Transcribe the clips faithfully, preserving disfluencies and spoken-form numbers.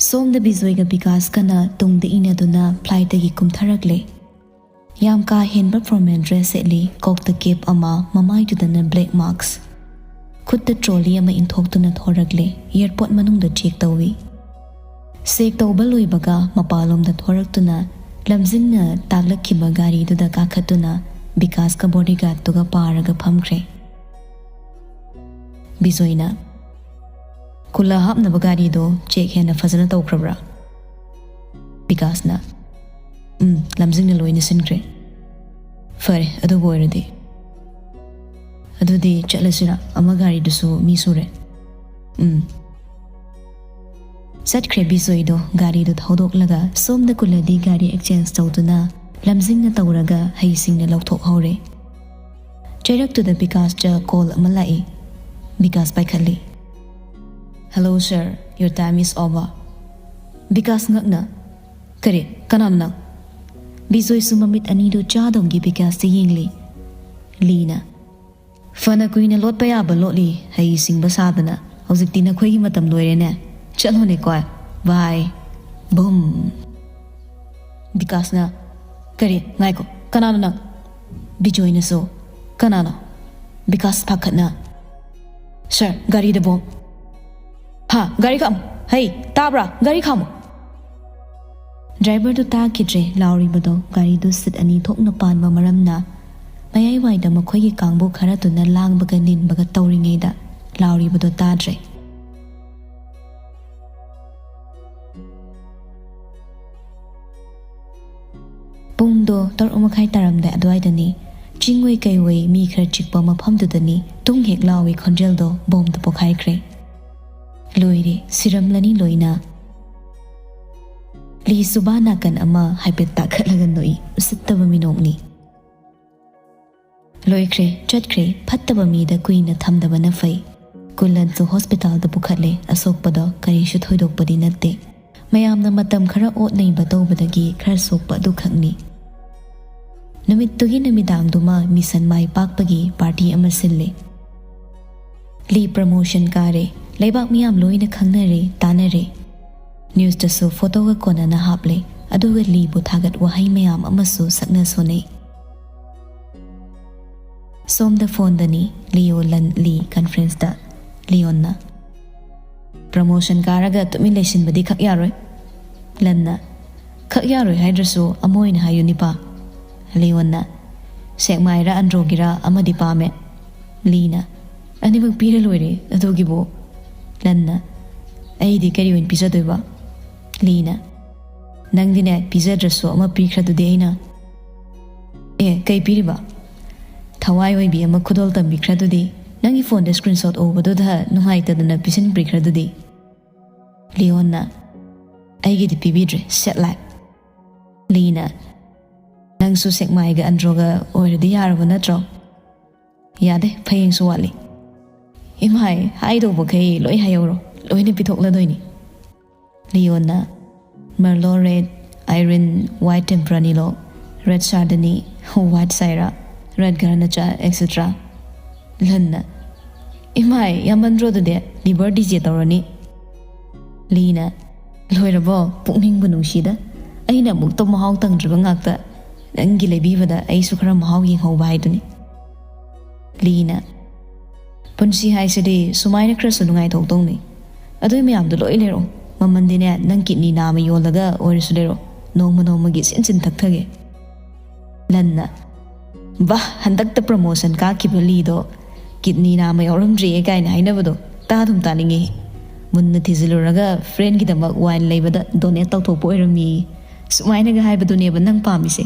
ꯁꯣꯝꯗ ꯕꯤꯖꯣꯏꯒ ꯕꯤꯀꯥꯁꯀꯅ ꯇꯨꯡꯗ ꯏꯟꯅꯗꯨꯅ ꯐ꯭ꯂꯥꯏꯠꯇꯒꯤ ꯀꯨꯝꯊꯔꯛꯂꯦ꯫ ꯌꯥꯝ ꯀꯥ ꯍꯦꯟꯕ ꯐꯣꯔꯃꯦꯜ ꯗ꯭ꯔꯦꯁ ꯁꯦꯠꯂꯤ, ꯀꯣꯛꯇ ꯀꯦꯞ ꯑꯃ, ꯃꯃꯥꯏꯗꯨꯗꯅ ꯕ꯭ꯂꯦꯛ ꯃꯥꯛꯁ꯫ ꯈꯨꯠꯇ ꯇ꯭ꯔꯣꯂꯤ ꯑꯃ ꯏꯟꯊꯣꯛꯇꯨꯅ ꯊꯣꯔꯛꯂꯦ꯫ ꯑꯦꯌꯔꯄꯣꯔꯠ ꯃꯅꯨꯡꯗ ꯆꯦꯛ ꯇꯧꯏ꯫ ꯆꯦꯛ ꯇꯧꯕ ꯂꯣꯏꯕꯒ ꯃꯄꯥꯟꯂꯣꯝꯗ ꯊꯣꯔꯛꯇꯨꯅ ꯂꯝꯖꯤꯡꯅ ꯇꯥꯛꯂꯛꯈꯤꯕ ꯒꯥꯔꯤꯗꯨꯗ ꯀꯥꯈꯠꯇꯨꯅ ꯕꯤꯀꯥꯁꯀ ꯕꯣꯗꯤꯒꯥꯔꯗꯇꯨꯒ ꯄꯥꯔꯒ ꯐꯝꯈ꯭ꯔꯦ꯫ ꯕꯤꯖꯣꯏꯅ, "ꯀꯨꯂꯥ ꯍꯥꯞꯅꯕ ꯒꯥꯔꯤꯗꯣ ꯆꯦꯛ ꯍꯦꯟꯅ ꯐꯖꯅ ꯇꯧꯈ꯭ꯔꯕ꯭ꯔꯥ?" ꯕꯤꯀꯥꯁꯅ, "ꯎꯝ, ꯂꯝꯖꯤꯡꯅ ꯂꯣꯏꯅ ꯁꯤꯟꯈ꯭ꯔꯦ꯫" "ꯐꯔꯦ, ꯑꯗꯨꯕꯨ ꯑꯣꯏꯔꯗꯤ꯫ ꯑꯗꯨꯗꯤ ꯆꯠꯂꯁꯤꯔꯥ? ꯑꯃ ꯒꯥꯔꯤꯗꯨꯁꯨ ꯃꯤ ꯁꯨꯔꯦ꯫" "ꯎꯝ꯫" ꯆꯠꯈ꯭ꯔꯦ ꯕꯤꯖꯣꯏꯗꯣ ꯒꯥꯔꯤꯗꯨ ꯊꯧꯗꯣꯛꯂꯒ꯫ ꯁꯣꯝꯗ ꯀꯨꯂꯥꯗꯤ ꯒꯥꯔꯤ ꯑꯦꯛꯆꯦꯟꯖ ꯇꯧꯗꯨꯅ ꯂꯝꯖꯤꯡꯅ ꯇꯧꯔꯒ ꯍꯩꯁꯤꯡꯅ ꯂꯧꯊꯣꯛꯍꯧꯔꯦ꯫ ꯆꯩꯔꯛꯇꯨꯗ ꯕꯤꯀꯥꯁꯇ ꯀꯣꯜ ꯑꯃ ꯂꯥꯛꯏ꯫ Vikas ꯄꯥꯏꯈꯠꯂꯤ꯫ "Hello sir, your time is over." Vikas ꯉꯛꯅ, "ꯀꯔꯤ? ꯀꯅꯥꯅꯣ ꯅꯪ?" ꯕꯤꯖꯣꯏꯁꯨ ꯃꯃꯤꯠ ꯑꯅꯤꯗꯨ ꯆꯥꯗꯣꯝꯒꯤ ꯕꯤꯀꯥꯁꯇ ꯌꯦꯡꯂꯤ꯫ ꯂꯤꯅ, "ꯐꯅ ꯀꯨꯏꯅ ꯂꯣꯠꯄ ꯌꯥꯕ ꯂꯣꯠꯂꯤ, ꯍꯩ ꯁꯤꯡꯕ ꯁꯥꯗꯅ꯫ ꯍꯧꯖꯤꯛꯇꯤ ꯅꯈꯣꯏꯒꯤ ꯃꯇꯝ ꯂꯣꯏꯔꯦꯅꯦ꯫ ꯆꯠꯂꯣꯅꯦ ꯀꯣꯏ꯫ ꯕꯥꯏ꯫ ꯕꯨꯝ!" ꯕꯤꯀꯥꯁꯅ, "ꯀꯔꯤ? ꯉꯥꯏꯈꯣ, ꯀꯅꯥꯅꯣ ꯅꯪ?" ꯕꯤꯖꯣꯏꯅꯁꯨ, "ꯀꯅꯥꯅꯣ?" ꯕꯤꯀꯥꯁ ꯄꯥꯈꯠꯅ, "ꯁꯥꯔ, ꯒꯥꯔꯤꯗ ꯕꯣꯝ!" "ꯍꯥ? ꯒꯥꯔꯤ ꯈꯥꯝꯃꯨ! ꯍꯩ, ꯇꯥꯕ꯭ꯔꯥ? ꯒꯥꯔꯤ ꯈꯥꯝꯃꯨ!" ꯗ꯭ꯔꯥꯏꯚꯔꯗꯨ ꯇꯥꯈꯤꯗ꯭ꯔꯦ ꯂꯥꯎꯔꯤꯕꯗꯣ꯫ ꯒꯥꯔꯤꯗꯨ ꯁꯤꯠ ꯑꯅꯤ ꯊꯣꯛꯅ ꯄꯥꯟꯕ ꯃꯔꯝꯅ ꯃꯌꯥꯏꯋꯥꯏꯗ ꯃꯈꯣꯏꯒꯤ ꯀꯥꯡꯕꯨ ꯈꯔꯗꯨꯅ ꯂꯥꯡꯕꯒ ꯅꯤꯟꯕꯒ ꯇꯧꯔꯤꯉꯩꯗ ꯂꯥꯎꯔꯤꯕꯗꯣ ꯇꯥꯗ꯭ꯔꯦ꯫ ꯄꯨꯡꯗꯣ ꯇꯔꯨꯛ ꯃꯈꯥꯏ ꯇꯥꯔꯝꯗꯥꯏ ꯑꯗꯨꯋꯥꯏꯗꯅꯤ꯫ ꯆꯤꯡꯑꯣꯏ ꯀꯩꯑꯣꯏ ꯃꯤ ꯈꯔ ꯆꯤꯛꯄ ꯃꯐꯝꯗꯨꯗꯅꯤ ꯇꯨꯡ ꯍꯦꯛ ꯂꯥꯎꯏ ꯈꯣꯟꯖꯦꯜꯗꯣ ꯕꯣꯝꯗ ꯄꯣꯈꯥꯏꯈ꯭ꯔꯦ꯫ ꯂꯣꯏꯔꯦ, ꯁꯤꯔꯝꯂꯅꯤ ꯂꯣꯏꯅ꯫ ꯂꯤ ꯁꯨꯕꯥ ꯅꯥꯀꯟ ꯑꯃ ꯍꯥꯏꯐꯦꯠ ꯇꯥꯈꯠꯂꯒ ꯅꯣꯛꯏ, ꯎꯁꯤꯠꯇꯕ ꯃꯤꯅꯣꯛꯅꯤ꯫ ꯂꯣꯏꯈ꯭ꯔꯦ, ꯆꯠꯈ꯭ꯔꯦ, ꯐꯠꯇꯕ ꯃꯤꯗ ꯀꯨꯏꯅ ꯊꯝꯗꯕꯅ ꯐꯩ꯫ ꯀꯨꯂꯟꯁꯨ ꯍꯣꯁꯄꯤꯇꯥꯜꯗ ꯄꯨꯈꯠꯂꯦ, ꯑꯁꯣꯛꯄꯗꯣ ꯀꯔꯤꯁꯨ ꯊꯣꯏꯗꯣꯛꯄꯗꯤ ꯅꯠꯇꯦ꯫ ꯃꯌꯥꯝꯅ ꯃꯇꯝ ꯈꯔ ꯑꯣꯠ ꯅꯩꯕ ꯇꯧꯕꯗꯒꯤ ꯈꯔ ꯁꯣꯛꯄ ꯑꯗꯨꯈꯛꯅꯤ꯫ ꯅꯨꯃꯤꯠꯇꯨꯒꯤ ꯅꯨꯃꯤꯗꯥꯡꯗꯨꯃ ꯃꯤꯁꯟ ꯃꯥꯏ ꯄꯥꯛꯄꯒꯤ ꯄꯥꯔꯇꯤ ꯑꯃ ꯁꯤꯜꯂꯦ꯫ ꯂꯤ ꯄ꯭ꯔꯃꯣꯁꯟ ꯀꯥꯔꯦ, ꯂꯩꯕꯥꯛ ꯃꯤꯌꯥꯝ ꯂꯣꯏꯅ ꯈꯪꯅꯔꯦ, ꯇꯥꯅꯔꯦ꯫ ꯅ꯭ꯌꯨꯁꯇꯁꯨ ꯐꯣꯇꯣꯒ ꯀꯣꯟꯅꯅ ꯍꯥꯞꯂꯦ, ꯑꯗꯨꯒ ꯂꯤꯕꯨ ꯊꯥꯒꯠ ꯋꯥꯍꯩ ꯃꯌꯥꯝ ꯑꯃꯁꯨ ꯁꯛꯅ ꯁꯣꯟꯅꯩ꯫ ꯁꯣꯝꯗ ꯐꯣꯟꯗꯅꯤ ꯂꯤꯑꯣ ꯂꯟ ꯂꯤ ꯀꯟꯐ꯭ꯔꯦꯟꯁꯇ꯫ ꯂꯤꯌꯣꯟꯅ, "ꯄ꯭ꯔꯃꯣꯁꯟ ꯀꯥꯔꯒ ꯇꯨꯃꯤꯟ ꯂꯩꯁꯤꯟꯕꯗꯤ ꯈꯛ ꯌꯥꯔꯣꯏ꯫" ꯂꯟꯅ, "ꯈꯛ ꯌꯥꯔꯣꯏ ꯍꯥꯏꯗ꯭ꯔꯁꯨ ꯑꯃ ꯑꯣꯏꯅ ꯍꯥꯏꯌꯨꯅꯤꯄꯥ꯫" ꯂꯤꯌꯣꯟꯅ, "ꯁꯦꯛꯃꯥꯏꯔ ꯑꯟꯗ꯭ꯔꯣꯒꯤꯔ ꯑꯃꯗꯤ ꯄꯥꯝꯃꯦ꯫" ꯂꯤꯅ, "ꯑꯅꯤꯃꯛ ꯄꯤꯔ ꯂꯣꯏꯔꯦ ꯑꯗꯨꯒꯤꯕꯨ꯫" ꯂꯟꯅ, "ꯑꯩꯗꯤ ꯀꯔꯤ ꯑꯣꯏꯅ ꯄꯤꯖꯗꯣꯏꯕ?" ꯂꯤꯅ, "ꯅꯪꯗꯤꯅꯦ ꯄꯤꯖꯗ꯭ꯔꯁꯨ ꯑꯃ ꯄꯤꯈ꯭ꯔꯗꯨꯗꯤ ꯑꯩꯅ꯫" "ꯑꯦ, ꯀꯩ ꯄꯤꯔꯤꯕ?" "ꯊꯋꯥꯏ ꯑꯣꯏꯕꯤ ꯑꯃ ꯈꯨꯗꯣꯜ ꯇꯝꯕꯤꯈ꯭ꯔꯗꯨꯗꯤ꯫ ꯅꯪꯒꯤ ꯐꯣꯟꯗ ꯁ꯭ꯀ꯭ꯔꯤꯟꯁꯣꯠ ꯎꯕꯗꯨꯗ ꯅꯨꯡꯉꯥꯏꯇꯗꯅ ꯄꯤꯁꯤꯟꯕꯤꯈ꯭ꯔꯗꯨꯗꯤ꯫" ꯂꯤꯌꯣꯟꯅ, "ꯑꯩꯒꯤꯗꯤ ꯄꯤꯕꯤꯗ꯭ꯔꯦ, ꯁꯦꯠ ꯂꯥꯏ꯫" ꯂꯤꯅ, "ꯅꯪꯁꯨ ꯁꯦꯛꯃꯥꯏꯒ ꯑꯟꯗ꯭ꯔꯣꯒ ꯑꯣꯏꯔꯗꯤ ꯌꯥꯔꯕ ꯅꯠꯇ꯭ꯔꯣ?" "ꯌꯥꯗꯦ, ꯐꯌꯦꯡꯁꯨ ꯋꯥꯠꯂꯤ꯫" "ꯏꯃꯥꯏ, ꯍꯥꯏꯗꯧꯕꯈꯩ ꯂꯣꯏ ꯍꯥꯏꯍꯧꯔꯣ, ꯂꯣꯏꯅ ꯄꯤꯊꯣꯛꯂꯗꯣꯏꯅꯤ꯫" ꯂꯤꯌꯣꯟꯅ, "ꯃꯔꯂꯣ ꯔꯦꯗ, ꯑꯥꯏꯔꯤꯟ ꯋꯥꯏꯠ ꯇꯦꯝꯄ꯭ꯔꯥꯅꯤꯂꯣ, ꯔꯦꯗ ꯁꯥꯔꯗꯅꯤ, ꯋꯥꯏꯠ ꯁꯥꯏꯔꯥ, ꯔꯦꯗ ꯒꯔꯅꯆꯥ, ꯑꯦꯛꯁꯦꯇ꯭ꯔꯥ꯫" ꯂꯟꯅ, "ꯏꯃꯥꯏ, ꯌꯥꯝꯃꯟꯗ꯭ꯔꯣ ꯑꯗꯨꯗꯤ? ꯂꯤꯚꯔ ꯗꯤꯖꯦ ꯇꯧꯔꯅꯤ꯫" ꯂꯤꯅ, "ꯂꯣꯏꯔꯕꯣ? ꯄꯨꯛꯅꯤꯡꯕꯨ ꯅꯨꯡꯁꯤꯗ꯫ ꯑꯩꯅ ꯑꯃꯨꯛꯇ ꯃꯍꯥꯎ ꯇꯪꯗ꯭ꯔꯤꯕ ꯉꯥꯛꯇ꯫ ꯅꯪꯒꯤ ꯂꯩꯕꯤꯕꯗ ꯑꯩꯁꯨ ꯈꯔ ꯃꯍꯥꯎ ꯌꯦꯡꯍꯧꯕ ꯍꯥꯏꯗꯨꯅꯤ꯫" ꯂꯤꯅ, "ꯄꯨꯟꯁꯤ ꯍꯥꯏꯁꯤꯗꯤ ꯁꯨꯃꯥꯏꯅ ꯈꯔꯁꯨ ꯅꯨꯡꯉꯥꯏꯊꯣꯛꯇꯧꯅꯤ꯫ ꯑꯗꯨꯏ ꯃꯌꯥꯝꯗꯣ ꯂꯣꯏ ꯂꯩꯔꯛꯑꯣ꯫ ꯃꯃꯟꯗꯤꯅꯦ ꯅꯪ ꯀꯤꯠꯅꯤ ꯅꯥꯝꯃ ꯌꯣꯜꯂꯒ ꯑꯣꯏꯔꯁꯨ ꯂꯩꯔꯛꯑꯣ꯫ ꯅꯣꯡꯃ ꯅꯣꯡꯃꯒꯤ ꯁꯤꯟ ꯁꯤꯟ ꯊꯛꯊꯒꯦ꯫" ꯂꯟꯅ, "ꯚꯥ, ꯍꯟꯗꯛꯇ ꯄ꯭ꯔꯃꯣꯁꯟ ꯀꯥꯈꯤꯕ ꯂꯤꯗꯣ ꯀꯤꯠꯅꯤ ꯅꯥꯝꯃ ꯌꯥꯎꯔꯝꯗ꯭ꯔꯦ ꯀꯥꯏꯅ ꯍꯥꯏꯅꯕꯗꯣ ꯇꯥꯗꯨꯝ ꯇꯥꯅꯤꯡꯉꯦ꯫ ꯃꯨꯟꯅ ꯊꯤꯖꯤꯜꯂꯨꯔꯒ ꯐ꯭ꯔꯦꯟꯒꯤꯗꯃꯛ ꯋꯥꯏꯟ ꯂꯩꯕꯗ ꯗꯣꯅꯦꯠ ꯇꯧꯊꯣꯛꯄ ꯑꯣꯏꯔꯝꯃꯤ꯫ ꯁꯨꯃꯥꯏꯅꯒ ꯍꯥꯏꯕꯗꯨꯅꯦꯕ ꯅꯪ ꯄꯥꯝꯃꯤꯁꯦ꯫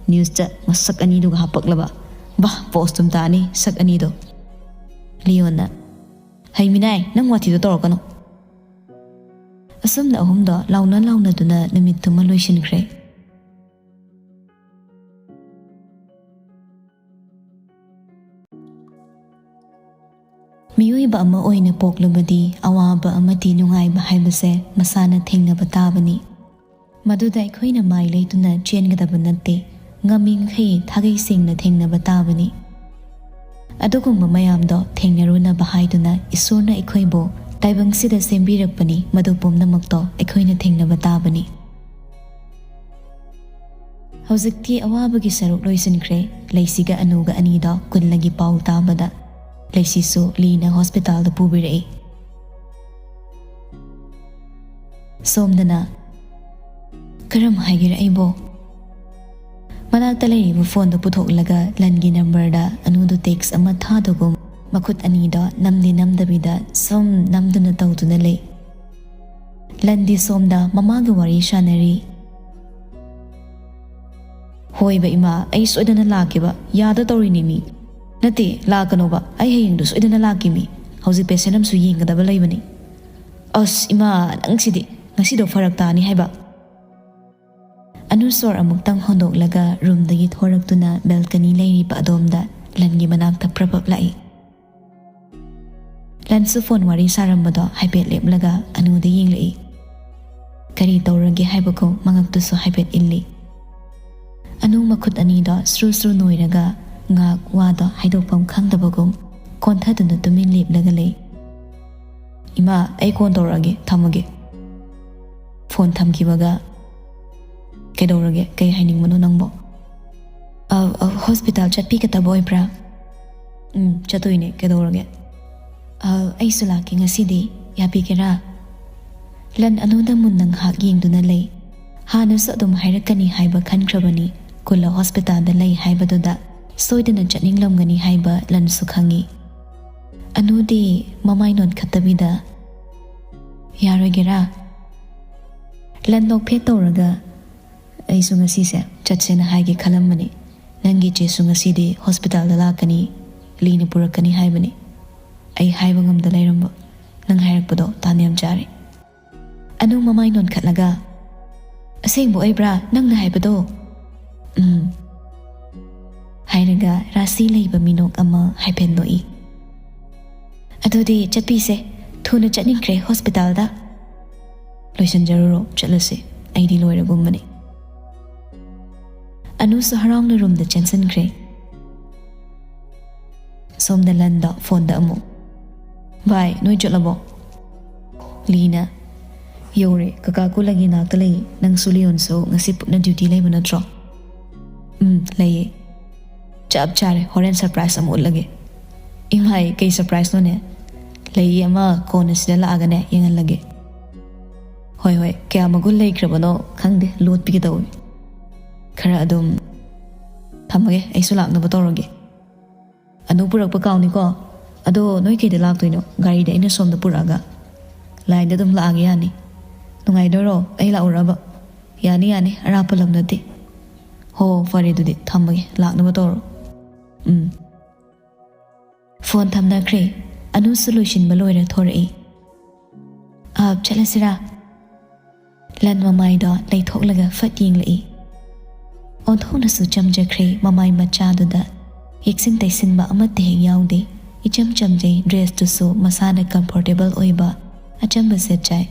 ꯅ꯭ꯌꯨꯁꯇ ꯃꯁꯛ ꯑꯅꯤꯗꯨꯒ ꯍꯥꯄꯛꯂꯕ꯫ ꯚꯥ, ꯄꯣꯁꯇꯨꯝ ꯇꯥꯅꯤ ꯁꯛ ꯑꯅꯤꯗꯣ꯫" ꯂꯤꯌꯣꯟꯅ, "ꯍꯩꯃꯤꯅꯥꯏ, ꯅꯪ ꯋꯥꯊꯤꯗꯣ ꯇꯧꯔꯛꯀꯅꯨ꯫" ꯑꯁꯨꯝꯅ ꯑꯍꯨꯝꯗꯣ ꯂꯥꯎꯅ ꯂꯥꯎꯅꯗꯨꯅ ꯅꯨꯃꯤꯠꯇꯨꯃ ꯂꯣꯏꯁꯤꯟꯈ꯭ꯔꯦ꯫ ꯃꯤꯑꯣꯏꯕ ꯑꯃ ꯑꯣꯏꯅ ꯄꯣꯛꯂꯕꯗꯤ ꯑꯋꯥꯕ ꯑꯃꯗꯤ ꯅꯨꯡꯉꯥꯏꯕ ꯍꯥꯏꯕꯁꯦ ꯃꯁꯥꯅ ꯊꯦꯡꯅꯕ ꯇꯥꯕꯅꯤ꯫ ꯃꯗꯨꯗ ꯑꯩꯈꯣꯏꯅ ꯃꯥꯏ ꯂꯩꯇꯨꯅ ꯆꯦꯟꯒꯗꯕ ꯅꯠꯇꯦ, ꯉꯝꯃꯤꯈꯩ ꯊꯥꯒꯩ ꯁꯦꯡꯅ ꯊꯦꯡꯅꯕ ꯇꯥꯕꯅꯤ꯫ ꯑꯗꯨꯒꯨꯝꯕ ꯃꯌꯥꯝꯗꯣ ꯊꯦꯡꯅꯔꯨꯅꯕ ꯍꯥꯏꯗꯨꯅ ꯏꯁꯣꯔꯅ ꯑꯩꯈꯣꯏꯕꯨ ꯇꯥꯏꯕꯪꯁꯤꯗ ꯁꯦꯝꯕꯤꯔꯛꯄꯅꯤ, ꯃꯗꯨ ꯄꯨꯝꯅꯃꯛꯇꯣ ꯑꯩꯈꯣꯏꯅ ꯊꯦꯡꯅꯕ ꯇꯥꯕꯅꯤ꯫ ꯍꯧꯖꯤꯛꯇꯤ ꯑꯋꯥꯕꯒꯤ ꯁꯔꯨꯛ ꯂꯣꯏꯁꯤꯟꯈ꯭ꯔꯦ꯫ ꯂꯩꯁꯤꯒ ꯑꯅꯨꯒ ꯑꯅꯤꯗꯣ ꯀꯨꯜꯂꯒꯤ ꯄꯥꯎ ꯇꯥꯕꯗ ꯂꯩꯁꯤꯁꯨ ꯂꯤꯅ ꯍꯣꯁꯄꯤꯇꯥꯜꯗ ꯄꯨꯕꯤꯔꯛꯏ꯫ ꯁꯣꯝꯗꯅ, "ꯀꯔꯝ ꯍꯥꯏꯒꯦꯔꯥ ꯑꯩꯕꯣ?" ꯃꯅꯥꯛꯇ ꯂꯩꯔꯤꯕ ꯐꯣꯟꯗꯣ ꯄꯨꯊꯣꯛꯂꯒ ꯂꯟꯒꯤ ꯅꯝꯕꯔꯗ ꯑꯅꯨꯗꯣ ꯇꯦꯛꯁ ꯑꯃ ꯊꯥꯗꯨꯒꯨꯝ ꯃꯈꯨꯠ ꯑꯅꯤꯗꯣ ꯅꯝꯗꯤ ꯅꯝꯗꯕꯤꯗ ꯁꯨꯝ ꯅꯝꯗꯨꯅ ꯇꯧꯗꯨꯅ ꯂꯩ꯫ ꯂꯟꯗꯤ ꯁꯣꯝꯗ ꯃꯃꯥꯒ ꯋꯥꯔꯤ ꯁꯥꯟꯅꯔꯤ꯫ "ꯍꯣꯏꯕ ꯏꯃꯥ, ꯑꯩ ꯁꯣꯏꯗꯅ ꯂꯥꯛꯀꯦꯕ, ꯌꯥꯗ ꯇꯧꯔꯤꯅꯦ ꯃꯤ꯫ ꯅꯠꯇꯦ, ꯂꯥꯛꯀꯅꯣꯕ, ꯑꯩ ꯍꯌꯦꯡꯗꯣ ꯁꯣꯏꯗꯅ ꯂꯥꯛꯀꯦ ꯃꯤ꯫ ꯍꯧꯖꯤꯛ ꯄꯦꯁꯦꯟ ꯑꯃꯁꯨ ꯌꯦꯡꯒꯗꯕ ꯂꯩꯕꯅꯤ꯫ ꯑꯁ ꯏꯃꯥ, ꯅꯪꯁꯤꯗꯤ ꯉꯁꯤꯗꯣ ꯐꯔꯛ ꯇꯥꯅꯤ ꯍꯥꯏꯕ꯫" ꯑꯅꯨ ꯁꯣꯔ ꯑꯃꯨꯛꯇꯪ ꯍꯣꯟꯗꯣꯛꯂꯒ ꯔꯨꯝꯗꯒꯤ ꯊꯣꯔꯛꯇꯨꯅ ꯕꯦꯜꯀꯅꯤ ꯂꯩꯔꯤꯕ ꯑꯗꯣꯝꯗ ꯂꯟꯒꯤ ꯃꯅꯥꯛꯇ ꯄ꯭ꯔꯞ ꯄ꯭ꯔꯞ ꯂꯥꯛꯏ꯫ ꯂꯟꯁꯨ ꯐꯣꯟ ꯋꯥꯔꯤ ꯁꯥꯔꯝꯕꯗꯣ ꯍꯥꯏꯐꯦꯠ ꯂꯦꯞꯂꯒ ꯑꯅꯨꯗ ꯌꯦꯡꯂꯛꯏ꯫ ꯀꯔꯤ ꯇꯧꯔꯒꯦ ꯍꯥꯏꯕꯒꯨꯝ ꯃꯉꯛꯇꯨꯁꯨ ꯍꯥꯏꯐꯦꯠ ꯏꯜꯂꯤ꯫ ꯑꯅꯨ ꯃꯈꯨꯠ ꯑꯅꯤꯗꯣ ꯁ꯭ꯔꯨ ꯁ꯭ꯔꯨ ꯅꯣꯏꯔꯒ ꯉꯥꯛ ꯋꯥꯗꯣ ꯍꯥꯏꯗꯣꯛꯐꯝ ꯈꯪꯗꯕꯒꯨꯝ ꯀꯣꯟꯊꯗꯨꯅ ꯇꯨꯃꯤꯟ ꯂꯦꯞꯂꯒ ꯂꯩ꯫ "ꯏꯃꯥ, ꯑꯩ ꯀꯣꯟ ꯇꯧꯔꯛꯑꯒꯦ, ꯊꯝꯃꯒꯦ꯫" ꯐꯣꯟ ꯊꯝꯈꯤꯕꯒ, "ꯀꯩꯗꯧꯔꯒꯦ? ꯀꯩ ꯍꯥꯏꯅꯤꯡꯕꯅꯣ ꯅꯪꯕꯣ?" "ꯑ, ꯑ, ꯍꯣꯁꯄꯤꯇꯥꯜ ꯆꯠꯄꯤꯒꯗꯕ ꯑꯣꯏꯕ꯭ꯔꯥ?" "ꯎꯝ, ꯆꯠꯇꯣꯏꯅꯦ, ꯀꯩꯗꯧꯔꯒꯦ?" "ꯑ, ꯑꯩꯁꯨ ꯂꯥꯛꯀꯦ ꯉꯁꯤꯗꯤ, ꯌꯥꯕꯤꯒꯦꯔꯥ?" ꯂꯟ ꯑꯅꯨꯗ ꯃꯨꯟꯅ ꯉꯥꯏꯍꯥꯛ ꯌꯦꯡꯗꯨꯅ ꯂꯩ꯫ ꯍꯥꯟꯅꯁꯨ ꯑꯗꯨꯝ ꯍꯥꯏꯔꯛꯀꯅꯤ ꯍꯥꯏꯕ ꯈꯟꯈ꯭ꯔꯕꯅꯤ꯫ ꯀꯨꯜꯂ ꯍꯣꯁꯄꯤꯇꯥꯜꯗ ꯂꯩ ꯍꯥꯏꯕꯗꯨꯗ ꯁꯣꯏꯗꯅ ꯆꯠꯅꯤꯡꯂꯝꯒꯅꯤ ꯍꯥꯏꯕ ꯂꯟꯁꯨ ꯈꯪꯏ꯫ ꯑꯅꯨꯗꯤ ꯃꯃꯥꯏ ꯅꯣꯟꯈꯠꯇꯕꯤꯗ, "ꯌꯥꯔꯣꯏꯒꯦꯔꯥ?" ꯂꯟ ꯅꯣꯛꯐꯦꯠ ꯇꯧꯔꯒ, "ꯑꯩꯁꯨ ꯉꯁꯤꯁꯦ ꯆꯠꯁꯦꯅ ꯍꯥꯏꯒꯦ ꯈꯜꯂꯝꯕꯅꯤ꯫ ꯅꯪꯒꯤ ꯆꯦꯁꯨ ꯉꯁꯤꯗꯤ ꯍꯣꯁꯄꯤꯇꯥꯜꯗ ꯂꯥꯛꯀꯅꯤ, ꯂꯤꯅ ꯄꯨꯔꯛꯀꯅꯤ ꯍꯥꯏꯕꯅꯤ꯫ ꯑꯩ ꯍꯥꯏꯕ ꯉꯝꯗ ꯂꯩꯔꯝꯕ꯫ ꯅꯪ ꯍꯥꯏꯔꯛꯄꯗꯣ ꯇꯥꯟ ꯌꯥꯝ ꯆꯥꯔꯦ꯫" ꯑꯅꯨ ꯃꯃꯥꯏ ꯅꯣꯟꯈꯠꯂꯒ, "ꯑꯁꯦꯡꯕ ꯑꯣꯏꯕ꯭ꯔꯥ ꯅꯪꯅ ꯍꯥꯏꯕꯗꯣ?" "ꯎꯝ," ꯍꯥꯏꯔꯒ ꯔꯥꯁꯤ ꯂꯩꯕ ꯃꯤꯅꯣꯛ ꯑꯃ ꯍꯥꯏꯐꯦꯠ ꯅꯣꯛꯏ꯫ "ꯑꯗꯨꯗꯤ ꯆꯠꯄꯤꯁꯦ, ꯊꯨꯅ ꯆꯠꯅꯤꯡꯈ꯭ꯔꯦ ꯍꯣꯁꯄꯤꯇꯥꯜꯗ꯫" "ꯂꯣꯏꯁꯤꯟꯖꯔꯨꯔꯣ, ꯆꯠꯂꯁꯤ, ꯑꯩꯗꯤ ꯂꯣꯏꯔꯒꯨꯝꯕꯅꯤ꯫" ꯑꯅꯨꯁꯨ ꯍꯔꯥꯎꯅ ꯔꯨꯝꯗ ꯆꯦꯟꯁꯤꯟꯈ꯭ꯔꯦ꯫ ꯁꯣꯝꯗ ꯂꯟꯗꯣ ꯐꯣꯟꯗ ꯑꯃꯨꯛ, "ꯚꯥꯏ, ꯅꯣꯏ ꯆꯠꯂꯕꯣ?" ꯂꯤꯅ, "ꯌꯧꯔꯦ, ꯀꯀꯥ ꯀꯨꯂꯒꯤ ꯅꯥꯛꯇ ꯂꯩ꯫ ꯅꯪꯁꯨ ꯂꯤꯌꯣꯟꯁꯨ ꯉꯁꯤ ꯄꯨꯟꯅ ꯗ꯭ꯌꯨꯇꯤ ꯂꯩꯕ ꯅꯠꯇ꯭ꯔꯣ?" "ꯎꯝ, ꯂꯩꯌꯦ꯫" "ꯆꯞ ꯆꯥꯔꯦ, ꯍꯣꯔꯦꯟ ꯁꯔꯄ꯭ꯔꯥꯏꯖ ꯑꯃ ꯎꯠꯂꯒꯦ꯫" "ꯏꯃꯥꯏ, ꯀꯩ ꯁꯔꯄ꯭ꯔꯥꯏꯖꯅꯣꯅꯦ?" "ꯂꯩꯌꯦ ꯑꯃ, ꯀꯣꯟꯅ ꯁꯤꯗ ꯂꯥꯛꯑꯒꯅꯦ ꯌꯦꯡꯍꯜꯂꯒꯦ꯫" "ꯍꯣꯏ ꯍꯣꯏ, ꯀꯌꯥ ꯃꯒꯨꯟ ꯂꯩꯈ꯭ꯔꯕꯅꯣ ꯈꯪꯗꯦ, ꯂꯣꯠꯄꯤꯒꯦ ꯇꯧꯏ꯫" "ꯈꯔ ꯑꯗꯨꯝ ꯊꯝꯃꯒꯦ, ꯑꯩꯁꯨ ꯂꯥꯛꯅꯕ ꯇꯧꯔꯒꯦ꯫" "ꯑꯅꯨ ꯄꯨꯔꯛꯄ ꯀꯥꯎꯅꯤꯀꯣ꯫ ꯑꯗꯣ ꯅꯣꯏ ꯀꯩꯗ ꯂꯥꯛꯇꯣꯏꯅꯣ? ꯒꯥꯔꯤꯗ ꯑꯩꯅ ꯁꯣꯝꯗ ꯄꯨꯔꯛꯑꯒ꯫" "ꯂꯥꯏꯟꯗ ꯑꯗꯨꯝ ꯂꯥꯛꯑꯒꯦ, ꯌꯥꯅꯤ꯫" "ꯅꯨꯡꯉꯥꯏꯗꯣꯏꯔꯣ ꯑꯩ ꯂꯥꯛꯎꯔꯕ?" "ꯌꯥꯅꯤ, ꯌꯥꯅꯤ, ꯑꯔꯥꯞꯄ ꯂꯝ ꯅꯠꯇꯦ꯫" "ꯍꯣ, ꯐꯔꯦ, ꯑꯗꯨꯗꯤ ꯊꯝꯃꯒꯦ, ꯂꯥꯛꯅꯕ ꯇꯧꯔꯣ꯫" "ꯎꯝ꯫" ꯐꯣꯟ ꯊꯝꯅꯈ꯭ꯔꯦ꯫ ꯑꯅꯨꯁꯨ ꯂꯣꯏꯁꯤꯟꯕ ꯂꯣꯏꯔ ꯊꯣꯔꯛꯏ꯫ "ꯑ, ꯆꯠꯂꯁꯤꯔꯥ?" ꯂꯟ ꯃꯃꯥꯏꯗꯣ ꯂꯩꯊꯣꯛꯂꯒ ꯐꯠ ꯌꯦꯡꯂꯛꯏ꯫ ꯑꯣꯟꯊꯣꯛꯅꯁꯨ ꯆꯝꯖꯈ꯭ꯔꯦ ꯃꯃꯥꯏ ꯃꯆꯥꯗꯨꯗ꯫ ꯌꯦꯛꯁꯤꯟ ꯇꯩꯁꯤꯟꯕ ꯑꯃꯠꯇ ꯍꯦꯛ ꯌꯥꯎꯗꯦ꯫ ꯏꯆꯝ ꯆꯝꯖꯩ, ꯗ꯭ꯔꯦꯁꯇꯨꯁꯨ ꯃꯁꯥꯅ ꯀꯝꯐꯣꯔꯇꯦꯕꯜ ꯑꯣꯏꯕ ꯑꯆꯝꯕ ꯁꯦꯠ ꯆꯥꯏ꯫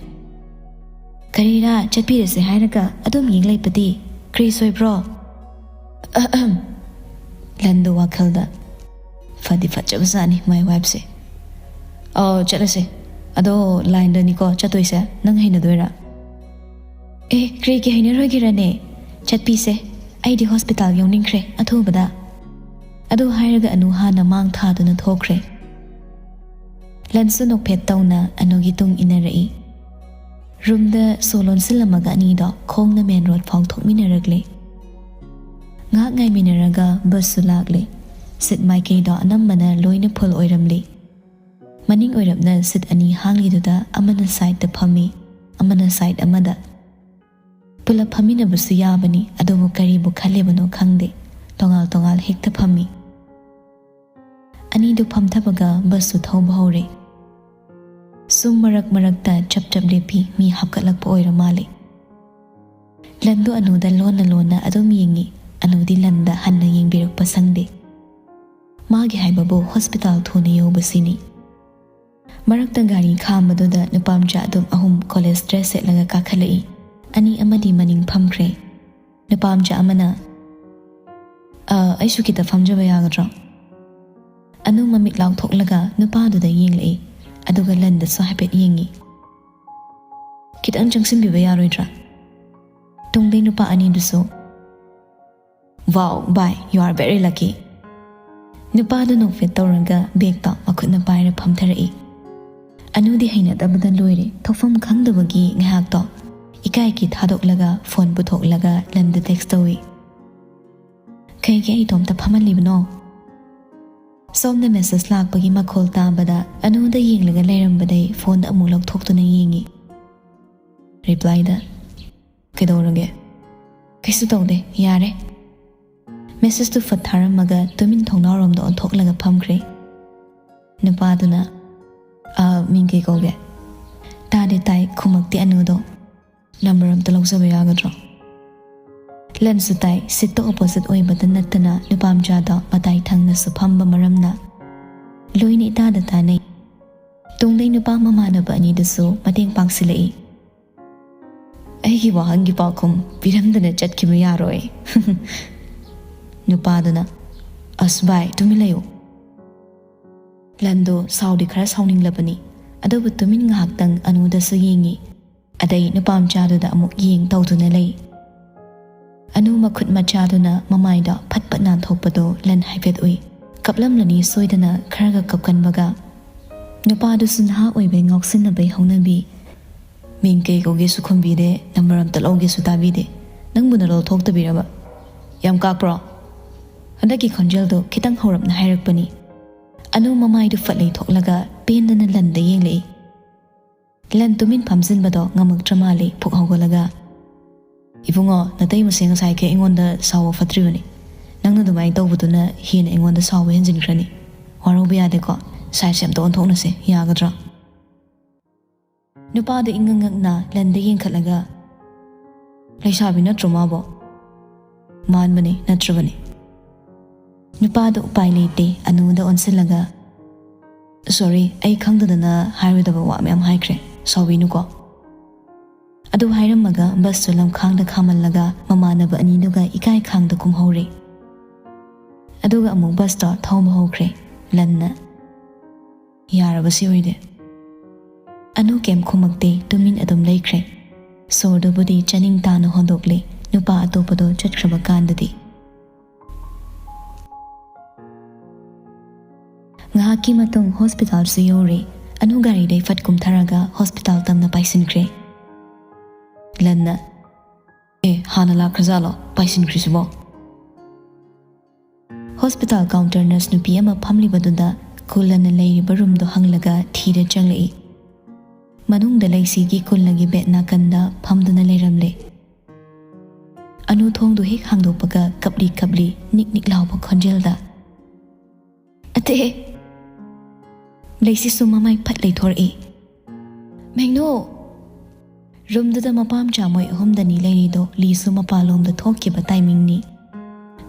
"ꯀꯔꯤꯔꯥ, ꯆꯠꯄꯤꯔꯁꯦ ꯍꯥꯏꯔꯒ ꯑꯗꯨꯝ ꯌꯦꯡ ꯂꯩꯕꯗꯤ? ꯀ꯭ꯔꯤ ꯁꯣꯏꯕ꯭ꯔꯣ?" ꯑꯍꯝ꯫ ꯂꯟꯗꯨ ꯋꯥꯈꯜꯗ, "ꯐꯗꯤ ꯐꯖꯕꯖꯥꯠꯅꯤ my wifeꯁꯦ꯫" "ꯑꯧ, ꯆꯠꯂꯁꯦ꯫ ꯑꯗꯣ ꯂꯥꯏꯟꯗꯅꯤꯀꯣ ꯆꯠꯇꯣꯏꯁꯦ, ꯅꯪ ꯍꯩꯅꯗꯣꯏꯔꯥ?" "ꯑꯦ, ꯀ꯭ꯔꯤꯒꯤ ꯍꯩꯅꯔꯣꯏꯒꯦꯔꯅꯦ? ꯆꯠꯄꯤꯁꯦ꯫ ꯑꯩꯗꯤ ꯍꯣꯁꯄꯤꯇꯥꯜ ꯌꯧꯅꯤꯡꯈ꯭ꯔꯦ ꯑꯊꯨꯕꯗ꯫" ꯑꯗꯨ ꯍꯥꯏꯔꯒ ꯑꯅꯨ ꯍꯥꯟꯅ ꯃꯥꯡ ꯊꯥꯗꯨꯅ ꯊꯣꯛꯈ꯭ꯔꯦ꯫ ꯂꯟꯁꯨ ꯅꯣꯛꯐꯦꯠ ꯇꯧꯅ ꯑꯅꯨꯒꯤ ꯇꯨꯡ ꯏꯟꯅꯔꯛꯏ꯫ ꯔꯨꯝꯗ ꯁꯣ ꯂꯣꯟꯁꯤꯜꯂꯝꯃꯒ ꯑꯅꯤꯗꯣ ꯈꯣꯡꯅ ꯃꯦꯟ ꯔꯣꯗ ꯐꯥꯎ ꯊꯣꯛꯃꯤꯟꯅꯔꯛꯂꯦ꯫ ꯉꯥꯏꯍꯥꯛ ꯉꯥꯏꯃꯤꯟꯅꯔꯒ ꯕꯁꯁꯨ ꯂꯥꯛꯂꯦ꯫ ꯁꯤꯠ ꯃꯥꯏꯀꯩꯗꯣ ꯑꯅꯝꯕꯅ ꯂꯣꯏꯅ ꯐꯨꯜ ꯑꯣꯏꯔꯝꯂꯤ꯫ ꯃꯅꯤꯡ ꯑꯣꯏꯔꯞꯅ ꯁꯤꯠ ꯑꯅꯤ ꯍꯥꯡꯂꯤꯗꯨꯗ ꯑꯃꯅ ꯁꯥꯏꯗꯇ ꯐꯝꯃꯤ, ꯑꯃꯅ ꯁꯥꯏꯗ ꯑꯃꯗ꯫ ꯄꯨꯂꯞ ꯐꯝꯃꯤꯟꯅꯕꯁꯨ ꯌꯥꯕꯅꯤ, ꯑꯗꯨꯕꯨ ꯀꯔꯤꯕꯨ ꯈꯜꯂꯤꯕꯅꯣ ꯈꯪꯗꯦ, ꯇꯣꯉꯥꯜ ꯇꯣꯉꯥꯜ ꯍꯦꯛꯇ ꯐꯝꯃꯤ꯫ ꯑꯅꯤꯗꯨ ꯐꯝꯊꯕꯒ ꯕꯁꯁꯨ ꯊꯧꯕ ꯍꯧꯔꯦ꯫ ꯁꯨꯝ ꯃꯔꯛ ꯃꯔꯛꯇ ꯆꯞ ꯆꯞ ꯂꯦꯞꯄꯤ, ꯃꯤ ꯍꯥꯞꯀꯠꯂꯛꯄ ꯑꯣꯏꯔ ꯃꯥꯜꯂꯦ꯫ ꯂꯟꯗꯨ ꯑꯅꯨꯗ ꯂꯣꯟꯅ ꯂꯣꯟꯅ ꯑꯗꯨꯝ ꯌꯦꯡꯉꯤ꯫ ꯑꯅꯨꯗꯤ ꯂꯟꯗ ꯍꯟꯅ ꯌꯦꯡꯕꯤꯔꯛꯄ ꯁꯪꯗꯦ꯫ ꯃꯥꯒꯤ ꯍꯥꯏꯕꯕꯨ ꯍꯣꯁꯄꯤꯇꯥꯜ ꯊꯨꯅ ꯌꯧꯕꯁꯤꯅꯤ꯫ ꯃꯔꯛꯇ ꯒꯥꯔꯤ ꯈꯥꯝꯕꯗꯨꯗ ꯅꯨꯄꯥꯃꯆꯥ ꯑꯗꯨꯝ ꯑꯍꯨꯝ ꯀꯣꯂꯦꯖ ꯗ꯭ꯔꯦꯁ ꯁꯦꯠꯂꯒ ꯀꯥꯈꯠꯂꯛꯏ꯫ ꯑꯅꯤ ꯑꯃꯗꯤ ꯃꯅꯤꯡ ꯐꯝꯈ꯭ꯔꯦ꯫ ꯅꯨꯄꯥꯃꯆꯥ ꯑꯃꯅ, "ꯑ, ꯑꯩꯁꯨ ꯈꯤꯇ ꯐꯝꯖꯕ ꯌꯥꯒꯗ꯭ꯔꯣ?" ꯑꯅꯨ ꯃꯃꯤꯠ ꯂꯥꯎꯊꯣꯛꯂꯒ ꯅꯨꯄꯥꯗꯨꯗ ꯌꯦꯡꯂꯛꯏ, ꯑꯗꯨꯒ ꯂꯟꯗꯁꯨ ꯍꯥꯏꯐꯦꯠ ꯌꯦꯡꯉꯤ꯫ ꯈꯤꯇꯪ ꯆꯪꯁꯤꯟꯕꯤꯕ ꯌꯥꯔꯣꯏꯗ꯭ꯔꯥ? ꯇꯨꯡꯗꯩ ꯅꯨꯄꯥ ꯑꯅꯤꯗꯨꯁꯨ, "Wow, bhai, you are very lucky." ꯅꯨꯄꯥꯗꯨ ꯅꯣꯛꯐꯦꯠ ꯇꯧꯔꯒ ꯕꯦꯒꯇꯣ ꯃꯈꯨꯠꯅ ꯄꯥꯏꯔ ꯐꯝꯊꯔꯛꯏ꯫ ꯑꯅꯨꯗꯤ ꯍꯩꯅꯗꯕꯗ ꯂꯣꯏꯔꯦ꯫ ꯊꯣꯛꯐꯝ ꯈꯪꯗꯕꯒꯤ ꯉꯥꯏꯍꯥꯛꯇꯣ ꯏꯀꯥꯏꯒꯤ ꯊꯥꯗꯣꯛꯂꯒ ꯐꯣꯟ ꯄꯨꯊꯣꯛꯂꯒ ꯂꯟꯗ ꯇꯦꯛꯁ ꯇꯧꯏ꯫ "ꯀꯩꯒꯤ ꯑꯩ ꯏꯇꯣꯝꯇ ꯐꯝꯍꯜꯂꯤꯕꯅꯣ?" ꯁꯣꯝꯗ ꯃꯦꯁꯦꯖ ꯂꯥꯛꯄꯒꯤ ꯃꯈꯣꯜ ꯇꯥꯕꯗ ꯑꯅꯨꯗ ꯌꯦꯡꯂꯒ ꯂꯩꯔꯝꯕꯗꯩ ꯐꯣꯟꯗ ꯑꯃꯨꯛ ꯂꯧꯊꯣꯛꯇꯨꯅ ꯌꯦꯡꯉꯤ꯫ ꯔꯤꯄ꯭ꯂꯥꯏꯗ, "ꯀꯩꯗꯧꯔꯒꯦ?" "ꯀꯩꯁꯨ ꯇꯧꯗꯦ, ꯌꯥꯔꯦ꯫" ꯃꯦꯁꯦꯖꯇꯨ ꯐꯠ ꯊꯥꯔꯝꯃꯒ ꯇꯨꯃꯤꯟ ꯊꯣꯡꯅꯥꯎꯔꯣꯝꯗ ꯑꯣꯟꯊꯣꯛꯂꯒ ꯐꯝꯈ꯭ꯔꯦ꯫ ꯅꯨꯄꯥꯗꯨꯅ, "ꯑ, ꯃꯤꯡ ꯀꯩ ꯀꯧꯒꯦ?" "ꯇꯥꯗꯦ ꯇꯥꯏ," ꯈꯨꯝꯃꯛꯇꯦ ꯑꯅꯨꯗꯣ꯫ "ꯅꯝꯕꯔ ꯑꯝꯇ ꯂꯧꯖꯕ ꯌꯥꯒꯗ꯭ꯔꯣ?" ꯂꯟꯁꯨ ꯇꯥꯏ, ꯁꯤꯠꯇꯣ ꯑꯣꯄꯣꯖꯤꯠ ꯑꯣꯏꯕꯗ ꯅꯠꯇꯅ ꯅꯨꯄꯥ ꯃꯆꯥꯗꯣ ꯃꯇꯥꯏ ꯊꯪꯅꯁꯨ ꯐꯝꯕ ꯃꯔꯝꯅ ꯂꯣꯏꯅ ꯏꯇꯥꯗ ꯇꯥꯅꯩ꯫ ꯇꯨꯡꯗꯩ ꯅꯨꯄꯥ ꯃꯃꯥꯟꯅꯕ ꯑꯅꯤꯗꯨꯁꯨ ꯃꯇꯦꯡ ꯄꯥꯡꯁꯤꯜꯂꯛꯏ꯫ "ꯑꯩꯒꯤ ꯋꯥꯍꯪꯒꯤ ꯄꯥꯎꯈꯨꯝ ꯄꯤꯔꯝꯗꯅ ꯆꯠꯈꯤꯕ ꯌꯥꯔꯣꯏ꯫" ꯅꯨꯄꯥꯗꯨꯅ, "ꯑꯁ ꯚꯥꯏ, ꯇꯨꯃꯤꯟ ꯂꯩꯌꯨ꯫" ꯂꯟꯗꯣ ꯁꯥꯎꯗꯤ ꯈꯔ ꯁꯥꯎꯅꯤꯡꯂꯕꯅꯤ, ꯑꯗꯨꯕꯨ ꯇꯨꯃꯤꯟ ꯉꯥꯏꯍꯥꯛꯇꯪ ꯑꯅꯨꯗꯁꯨ ꯌꯦꯡꯉꯤ꯫ ꯑꯗꯩ ꯅꯨꯄꯥ ꯃꯆꯥꯗꯨꯗ ꯑꯃꯨꯛ ꯌꯦꯡ ꯇꯧꯗꯨꯅ ꯂꯩ꯫ ꯑꯅꯨ ꯃꯈꯨꯠ ꯃꯆꯥꯗꯨꯅ ꯃꯃꯥꯏꯗ ꯐꯠ ꯐꯠ ꯅꯥꯟꯊꯣꯛꯄꯗꯣ ꯂꯟ ꯍꯥꯏꯐꯦꯠ ꯎꯏ꯫ ꯀꯞꯂꯝꯂꯅꯤ ꯁꯣꯏꯗꯅ ꯈꯔꯒ ꯀꯞꯀꯟꯕꯒ꯫ ꯅꯨꯄꯥꯗꯨꯁꯨ ꯅꯍꯥ ꯑꯣꯏꯕꯩ ꯉꯥꯎꯁꯤꯟꯅꯕꯩ ꯍꯧꯅꯕꯤ꯫ "ꯃꯤꯡ ꯀꯩ ꯀꯧꯒꯦꯁꯨ ꯈꯨꯝꯕꯤꯗꯦ, ꯅꯝꯕꯔ ꯑꯝꯇ ꯂꯧꯒꯦꯁꯨ ꯇꯥꯕꯤꯗꯦ꯫ ꯅꯪꯕꯨ ꯅꯔꯣꯜ ꯊꯣꯛꯇꯕꯤꯔꯕ? ꯌꯥꯝ ꯀꯥꯛꯄ꯭ꯔꯣ?" ꯍꯟꯗꯛꯀꯤ ꯈꯣꯟꯖꯦꯜꯗꯣ ꯈꯤꯇꯪ ꯍꯧꯔꯞꯅ ꯍꯥꯏꯔꯛꯄꯅꯤ꯫ ꯑꯅꯨ ꯃꯃꯥꯏꯗꯨ ꯐꯠ ꯂꯩꯊꯣꯛꯂꯒ ꯄꯦꯟꯗꯅ ꯂꯟꯗ ꯌꯦꯡꯂꯛꯏ꯫ ꯂꯟ ꯇꯨꯃꯤꯟ ꯐꯝꯖꯤꯟꯕꯗꯣ ꯉꯝꯃꯛꯇ꯭ꯔ ꯃꯥꯜꯂꯤ, ꯐꯨꯛ ꯍꯧꯒꯠꯂꯒ, "ꯏꯕꯨꯡꯉꯣ, ꯅꯇꯩ ꯃꯁꯦ ꯉꯁꯥꯏꯈꯩ ꯑꯩꯉꯣꯟꯗ ꯁꯥꯎꯕ ꯐꯠꯇ꯭ꯔꯤꯕꯅꯤ꯫ ꯅꯪꯅ ꯑꯗꯨꯃꯥꯏꯅ ꯇꯧꯕꯗꯨꯅ ꯍꯦꯟꯅ ꯑꯩꯉꯣꯟꯗ ꯁꯥꯎꯕ ꯍꯦꯟꯖꯤꯟꯈ꯭ꯔꯅꯤ꯫ ꯋꯥꯔꯧꯕ ꯌꯥꯗꯦꯀꯣ꯫ ꯁꯥꯏꯁꯦ ꯑꯝꯇ ꯑꯣꯟꯊꯣꯛꯅꯁꯦ, ꯌꯥꯒꯗ꯭ꯔꯣ?" ꯅꯨꯄꯥꯗꯣ ꯏꯉꯛ ꯉꯛꯅ ꯂꯟꯗ ꯌꯦꯡꯈꯠꯂꯒ, "ꯂꯩꯁꯥꯕꯤ ꯅꯠꯇ꯭ꯔꯣ ꯃꯥꯕꯣ?" "ꯃꯥꯟꯕꯅꯤ, ꯅꯠꯇ꯭ꯔꯕꯅꯤ?" ꯅꯨꯄꯥꯗꯣ ꯎꯄꯥꯏ ꯂꯩꯇꯦ, ꯑꯅꯨꯗ ꯑꯣꯟꯁꯤꯜꯂꯒ, "ꯁꯣꯔꯤ, ꯑꯩ ꯈꯪꯗꯗꯅ ꯍꯥꯏꯔꯣꯏꯗꯕ ꯋꯥ ꯃꯌꯥꯝ ꯍꯥꯏꯈ꯭ꯔꯦ, ꯁꯥꯎꯕꯤꯅꯨꯀꯣ꯫" ꯑꯗꯨ ꯍꯥꯏꯔꯝꯃꯒ ꯕꯁꯇꯨ ꯂꯝꯈꯥꯡꯗ ꯈꯥꯝꯃꯜꯂꯒ ꯃꯃꯥꯟꯅꯕ ꯑꯅꯤꯗꯨꯒ ꯏꯀꯥꯏ ꯈꯥꯡꯗ ꯀꯨꯝꯍꯧꯔꯦ꯫ ꯑꯗꯨꯒ ꯑꯃꯨꯛ ꯕꯁꯇꯣ ꯊꯧꯕ ꯍꯧꯈ꯭ꯔꯦ꯫ ꯂꯟꯅ, "ꯌꯥꯔꯕ ꯁꯤ ꯑꯣꯏꯗꯤ?" ꯑꯅꯨ ꯀꯩꯝ ꯈꯨꯝꯃꯛꯇꯦ, ꯇꯨꯃꯤꯟ ꯑꯗꯨꯝ ꯂꯩꯈ꯭ꯔꯦ꯫ ꯁꯣꯔꯗꯨꯕꯨꯗꯤ ꯆꯥꯅꯤꯡ ꯇꯥꯅ ꯍꯣꯟꯗꯣꯛꯂꯦ, ꯅꯨꯄꯥ ꯑꯇꯣꯞꯄꯗꯣ ꯆꯠꯈ꯭ꯔꯕ ꯀꯥꯟꯗꯗꯤ꯫ ꯉꯥꯏꯍꯥꯛꯀꯤ ꯃꯇꯨꯡ ꯍꯣꯁꯄꯤꯇꯥꯜꯁꯨ ꯌꯧꯔꯦ꯫ ꯑꯅꯨ ꯒꯥꯔꯤꯗꯩ ꯐꯠ ꯀꯨꯝꯊꯔꯒ ꯍꯣꯁꯄꯤꯇꯥꯜ ꯇꯝꯅ ꯄꯥꯏꯁꯤꯟꯈ꯭ꯔꯦ꯫ ꯂꯟꯅ, "ꯑꯦ, ꯍꯥꯟꯅ ꯂꯥꯛꯈ꯭ꯔꯖꯥꯠꯂꯣ ꯄꯥꯏꯁꯤꯟꯈ꯭ꯔꯤꯁꯤꯕꯣ?" ꯍꯣꯁꯄꯤꯇꯥꯜ ꯀꯥꯎꯟꯇꯔ ꯅꯔꯁ ꯅꯨꯄꯤ ꯑꯃ ꯐꯝꯂꯤꯕꯗꯨꯗ ꯀꯨꯂꯟꯅ ꯂꯩꯔꯤꯕ ꯔꯨꯝꯗꯣ ꯍꯪꯂꯒ ꯊꯤꯔ ꯆꯪꯂꯛꯏ꯫ ꯃꯅꯨꯡꯗ ꯂꯩꯁꯤꯒꯤ ꯀꯨꯜꯂꯒꯤ ꯕꯦꯗ ꯅꯥꯀꯟꯗ ꯐꯝꯗꯨꯅ ꯂꯩꯔꯝꯂꯦ꯫ ꯑꯅꯨ ꯊꯣꯡꯗꯨ ꯍꯦꯛ ꯍꯥꯡꯗꯣꯛꯄꯒ ꯀꯞꯂꯤ ꯀꯞꯂꯤ ꯅꯤꯛ ꯅꯤꯛ ꯂꯥꯎꯕ ꯈꯣꯟꯖꯦꯜꯗ, "ꯑꯇꯦ!" ꯂꯩꯁꯤꯁꯨ ꯃꯃꯥꯏ ꯐꯠ ꯂꯩꯊꯣꯔꯛꯏ꯫ "ꯃꯦꯡꯅꯨ!" ꯔꯨꯝꯗꯨꯗ ꯃꯄꯥꯝꯆꯥ ꯃꯣꯏ ꯑꯍꯨꯝꯗꯅꯤ ꯂꯩꯔꯤꯗꯣ꯫ ꯂꯤꯁꯨ ꯃꯄꯥꯟꯂꯣꯝꯗ ꯊꯣꯛꯈꯤꯕ ꯇꯥꯏꯃꯤꯡꯅꯤ꯫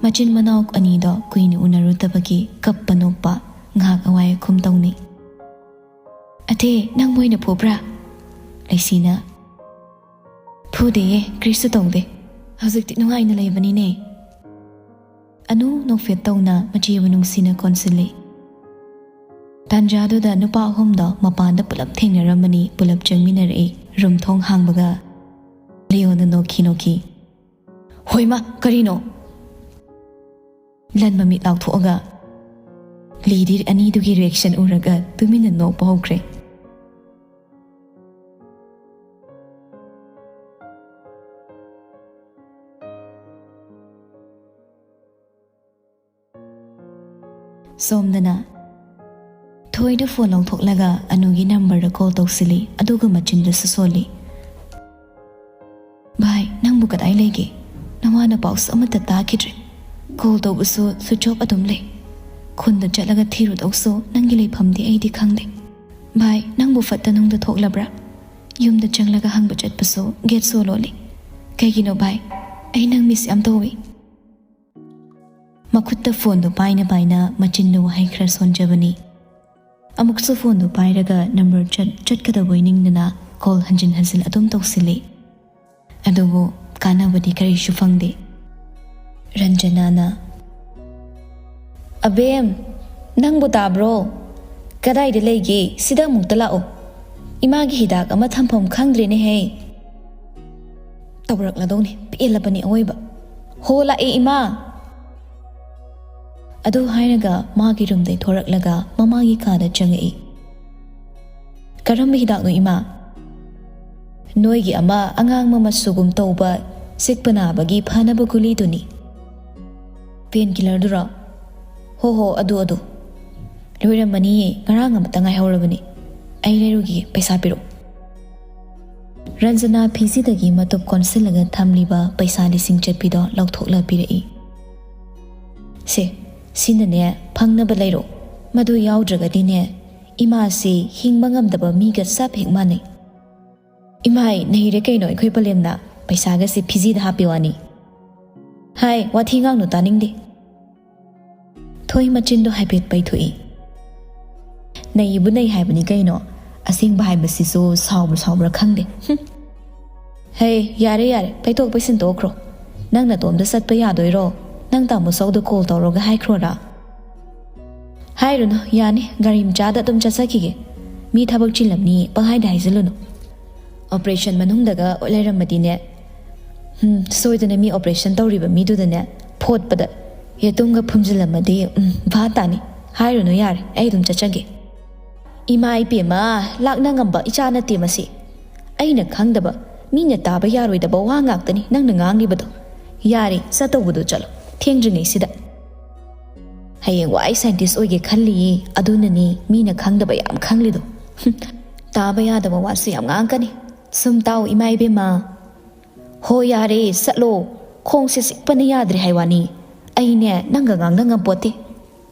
ꯃꯆꯤꯟ ꯃꯅꯥꯎ ꯑꯅꯤꯗꯣ ꯀꯨꯏꯅ ꯎꯅꯔꯨꯗꯕꯒꯤ ꯀꯞꯄ ꯅꯣꯛꯄ, ꯉꯥꯏꯍꯥꯛ ꯑꯋꯥꯏ ꯑꯈꯨꯝ ꯇꯧꯅꯩ꯫ "ꯑꯇꯦ, ꯅꯪ ꯃꯣꯏꯅ ꯐꯨꯕ꯭ꯔꯥ?" ꯂꯩꯁꯤꯅ, "ꯐꯨꯗꯦꯌꯦ, ꯀꯔꯤꯁꯨ ꯇꯧꯗꯦ꯫ ꯍꯧꯖꯤꯛꯇꯤ ꯅꯨꯡꯉꯥꯏꯅ ꯂꯩꯕꯅꯤꯅꯦ꯫" ꯑꯅꯨ ꯅꯣꯛꯐꯦꯠ ꯇꯧꯅ ꯃꯆꯦꯕꯨ ꯅꯨꯡꯁꯤꯅ ꯀꯣꯟꯁꯤꯜꯂꯤ꯫ ꯇꯥꯟꯖꯥꯗꯨꯗ ꯅꯨꯄꯥ ꯑꯍꯨꯝꯗꯣ ꯃꯄꯥꯟꯗ ꯄꯨꯂꯞ ꯊꯦꯡꯅꯔꯝꯕꯅꯤ, ꯄꯨꯂꯞ ꯆꯪꯃꯤꯟꯅꯔꯛꯏ꯫ ꯔꯨꯝ ꯊꯣꯡ ꯍꯥꯡꯕꯒ ꯂꯤꯌꯣꯅ ꯅꯣꯛꯈꯤ ꯅꯣꯛꯈꯤ, "ꯍꯣꯏꯃ, ꯀꯔꯤꯅꯣ?" ꯂꯟ ꯃꯃꯤꯠ ꯂꯥꯎꯊꯣꯛꯑꯒ ꯂꯤꯗꯤ ꯑꯅꯤꯗꯨꯒꯤ ꯔꯤꯌꯦꯛꯁꯟ ꯎꯔꯒ ꯇꯨꯃꯤꯟꯅ ꯅꯣꯛꯄ ꯍꯧꯈ꯭ꯔꯦ꯫ ꯁꯣꯝꯗꯅ ꯊꯣꯏꯗ ꯐꯣꯟ ꯂꯧꯊꯣꯛꯂꯒ ꯑꯅꯨꯒꯤ ꯅꯝꯕꯔꯗ ꯀꯣꯜ ꯇꯧꯁꯤꯜꯂꯤ, ꯑꯗꯨꯒ ꯃꯆꯤꯟꯗꯁꯨ ꯁꯣꯜꯂꯤ꯫ "ꯚꯥꯏ, ꯅꯪꯕꯨ ꯀꯗꯥꯏ ꯂꯩꯒꯦ? ꯅꯋꯥ ꯅꯄꯥꯎꯁꯨ ꯑꯃꯠꯇ ꯇꯥꯈꯤꯗ꯭ꯔꯦ꯫ ꯀꯣꯜ ꯇꯧꯕꯁꯨ ꯁ꯭ꯋꯤꯆ ꯑꯣꯐ ꯑꯗꯨꯝ ꯂꯩ꯫ ꯈꯨꯟꯗ ꯆꯠꯂꯒ ꯊꯤꯔꯨꯗꯧꯁꯨ ꯅꯪꯒꯤ ꯂꯩꯐꯝꯗꯤ ꯑꯩꯗꯤ ꯈꯪꯗꯦ꯫ ꯚꯥꯏ, ꯅꯪꯕꯨ ꯐꯠꯇ ꯅꯨꯡꯗ ꯊꯣꯛꯂꯕ꯭ꯔꯥ? ꯌꯨꯝꯗ ꯆꯪꯂꯒ ꯍꯪꯕ ꯆꯠꯄꯁꯨ ꯒꯦꯠ ꯁꯣ ꯂꯣꯜꯂꯤ꯫ ꯀꯩꯒꯤꯅꯣ ꯚꯥꯏ? ꯑꯩ ꯅꯪ ꯃꯤꯁ ꯌꯥꯝ ꯇꯧꯏ꯫" ꯃꯈꯨꯠꯇ ꯐꯣꯟꯗꯨ ꯄꯥꯏꯅ ꯄꯥꯏꯅ ꯃꯆꯤꯟꯗ ꯋꯥꯍꯩ ꯈꯔ ꯁꯣꯟꯖꯕꯅꯤ꯫ ꯑꯃꯨꯛꯁꯨ ꯐꯣꯟꯗꯨ ꯄꯥꯏꯔꯒ ꯅꯝꯕꯔ ꯆꯠ-, ꯆꯠꯀꯗꯕꯣꯏ ꯅꯤꯡꯗꯅ ꯀꯣꯜ ꯍꯟꯖꯤꯟ ꯍꯟꯖꯤꯟ ꯑꯗꯨꯝ ꯇꯧꯁꯤꯜꯂꯤ꯫ ꯑꯗꯨꯕꯨ ꯀꯥꯟꯅꯕꯗꯤ ꯀꯔꯤꯁꯨ ꯐꯪꯗꯦ꯫ ꯔꯟꯖꯅꯥꯅ, "ꯑꯕꯦꯝ, ꯅꯪꯕꯨ ꯇꯥꯕ꯭ꯔꯣ? ꯀꯗꯥꯏꯗ ꯂꯩꯒꯦ? ꯁꯤꯗ ꯑꯃꯨꯛꯇ ꯂꯥꯛꯑꯣ꯫" "ꯏꯃꯥꯒꯤ ꯍꯤꯗꯥꯛ ꯑꯃ ꯊꯝꯐꯝ ꯈꯪꯗ꯭ꯔꯦꯅꯦꯍꯦ꯫ ꯇꯧꯔꯛꯂꯗꯧꯅꯤ, ꯄꯦꯜꯂꯕꯅꯤ ꯑꯋꯣꯏꯕ꯫ ꯍꯣ, ꯂꯥꯛꯑꯦ ꯏꯃꯥ!" ꯑꯗꯨ ꯍꯥꯏꯔꯒ ꯃꯥꯒꯤ ꯔꯨꯝꯗꯩ ꯊꯣꯔꯛꯂꯒ ꯃꯃꯥꯒꯤ ꯀꯥꯗ ꯆꯪꯉꯛꯏ꯫ "ꯀꯔꯝꯕ ꯍꯤꯗꯥꯛꯅꯣ ꯏꯃꯥ?" "ꯅꯣꯏꯒꯤ ꯑꯃ ꯑꯉꯥꯡꯕ ꯃꯆꯨꯒꯨꯝ ꯇꯧꯕ ꯆꯤꯛꯄ ꯅꯥꯕꯒꯤ ꯐꯅꯕ ꯒꯨꯂꯤꯗꯨꯅꯤ꯫" "ꯄꯦꯟ ꯀꯤꯂꯔꯗꯨꯔꯣ?" "ꯍꯣ ꯍꯣ, ꯑꯗꯨ ꯑꯗꯨ꯫ ꯂꯣꯏꯔꯝꯃꯅꯤꯌꯦ, ꯉꯔꯥꯡ ꯑꯃꯇ ꯉꯥꯏꯍꯧꯔꯕꯅꯤ꯫ ꯑꯩ ꯂꯩꯔꯨꯒꯦ, ꯄꯩꯁꯥ ꯄꯤꯔꯛꯎ꯫" ꯔꯟꯖꯅꯥ ꯐꯤꯁꯤꯗꯒꯤ ꯃꯇꯨꯞ ꯀꯣꯟꯁꯤꯜꯂꯒ ꯊꯝꯂꯤꯕ ꯄꯩꯁꯥ ꯂꯤꯁꯤꯡ ꯆꯠꯄꯤꯗꯣ ꯂꯧꯊꯣꯛꯂ ꯄꯤꯔꯛꯏ꯫ "ꯁꯦ, ꯁꯤꯅꯅꯦ, ꯐꯪꯅꯕ ꯂꯩꯔꯣ꯫ ꯃꯗꯨ ꯌꯥꯎꯗ꯭ꯔꯒꯗꯤꯅꯦ, ꯏꯃꯥꯁꯤ ꯍꯤꯡꯕ ꯉꯝꯗꯕ ꯃꯤꯒ ꯆꯞ ꯍꯦꯛ ꯃꯥꯟꯅꯩ꯫" "ꯏꯃꯥꯏ, ꯅꯩꯔꯦ ꯀꯩꯅꯣ ꯑꯩꯈꯣꯏ ꯄꯂꯦꯝꯅ, ꯄꯩꯁꯥꯒꯁꯦ ꯐꯤꯖꯤꯗ ꯍꯥꯞꯄꯤ ꯋꯥꯅꯤ꯫" "ꯍꯥꯏ, ꯋꯥꯊꯤ ꯉꯥꯡꯅꯨ, ꯇꯥꯅꯤꯡꯗꯦ꯫" ꯊꯣꯏ ꯃꯆꯤꯟꯗꯣ ꯍꯥꯏꯐꯦꯠ ꯄꯩꯊꯣꯛꯏ꯫ "ꯅꯩꯕꯨ ꯅꯩ ꯍꯥꯏꯕꯅꯤ ꯀꯩꯅꯣ, ꯑꯁꯦꯡꯕ ꯍꯥꯏꯕꯁꯤꯁꯨ ꯁꯥꯎꯕ ꯁꯥꯎꯕ꯭ꯔꯥ ꯈꯪꯗꯦ꯫ ꯍꯨꯝ꯫ ꯍꯦ, ꯌꯥꯔꯦ ꯌꯥꯔꯦ, ꯄꯩꯊꯣꯛ ꯄꯩꯁꯤꯟ ꯇꯣꯛꯈ꯭ꯔꯣ꯫ ꯅꯪ ꯅꯇꯣꯝꯗ ꯆꯠꯄ ꯌꯥꯗꯣꯏꯔꯣ? ꯅꯪ ꯇꯥꯃꯣ ꯆꯧꯗ ꯀꯣꯜ ꯇꯧꯔꯒ ꯍꯥꯏꯈ꯭ꯔꯣꯔꯥ?" "ꯍꯥꯏꯔꯨꯅꯨ, ꯌꯥꯅꯤ, ꯒꯥꯔꯤ ꯃꯆꯥꯗ ꯑꯗꯨꯝ ꯆꯠꯆꯈꯤꯒꯦ꯫ ꯃꯤ ꯊꯕꯛ ꯆꯤꯜꯂꯝꯅꯤ, ꯄꯪꯍꯥꯏꯗ ꯍꯥꯏꯖꯤꯜꯂꯨꯅꯨ꯫ ꯑꯣꯄꯔꯦꯁꯟ ꯃꯅꯨꯡꯗꯒ ꯂꯩꯔꯝꯃꯗꯤꯅꯦ, ꯎꯝ, ꯁꯣꯏꯗꯅ ꯃꯤ ꯑꯣꯄꯔꯦꯁꯟ ꯇꯧꯔꯤꯕ ꯃꯤꯗꯨꯗꯅꯦ, ꯐꯣꯠꯄꯗ ꯌꯦꯇꯨꯝꯒ ꯐꯨꯝꯖꯤꯜꯂꯝꯃꯗꯤ, ꯎꯝ, ꯚꯥ ꯇꯥꯅꯤ꯫ ꯍꯥꯏꯔꯨꯅꯨ ꯌꯥꯔꯦ, ꯑꯩ ꯑꯗꯨꯝ ꯆꯠꯆꯒꯦ꯫" "ꯏꯃꯥ ꯏꯄꯦꯝꯃ, ꯂꯥꯛꯅ ꯉꯝꯕ ꯏꯆꯥ ꯅꯠꯇꯦ ꯃꯁꯤ꯫ ꯑꯩꯅ ꯈꯪꯗꯕ, ꯃꯤꯅ ꯇꯥꯕ ꯌꯥꯔꯣꯏꯗꯕ ꯋꯥ ꯉꯥꯛꯇꯅꯤ ꯅꯪꯅ ꯉꯥꯡꯂꯤꯕꯗꯣ꯫ ꯌꯥꯔꯦ, ꯆꯠꯇꯧꯕꯗꯣ ꯆꯠꯂꯣ, ꯊꯦꯡꯗ꯭ꯔꯤꯉꯩꯁꯤꯗ꯫ ꯍꯌꯦꯡ ꯋꯥꯏ ꯁꯥꯏꯟꯇꯤꯁ ꯑꯣꯏꯒꯦ ꯈꯜꯂꯤꯌꯦ, ꯑꯗꯨꯅꯅꯤ ꯃꯤꯅ ꯈꯪꯗꯕ ꯌꯥꯝ ꯈꯪꯂꯤꯗꯣ꯫ ꯍꯨꯝ, ꯇꯥꯕ ꯌꯥꯗꯕ ꯋꯥꯁꯨ ꯌꯥꯝ ꯉꯥꯡꯉꯛꯀꯅꯤ꯫ ꯁꯨꯝ ꯇꯥꯎ, ꯏꯃꯥ ꯏꯕꯦꯝꯃ꯫" "ꯍꯣ, ꯌꯥꯔꯦ, ꯆꯠꯂꯣ꯫ ꯈꯣꯡꯁꯦ ꯆꯤꯛꯄꯅ ꯌꯥꯗ꯭ꯔꯦ ꯍꯥꯏ ꯋꯥꯅꯤ꯫ ꯑꯩꯅꯦ ꯅꯪꯒ ꯉꯥꯡꯅ ꯉꯝꯄꯣꯠꯇꯦ꯫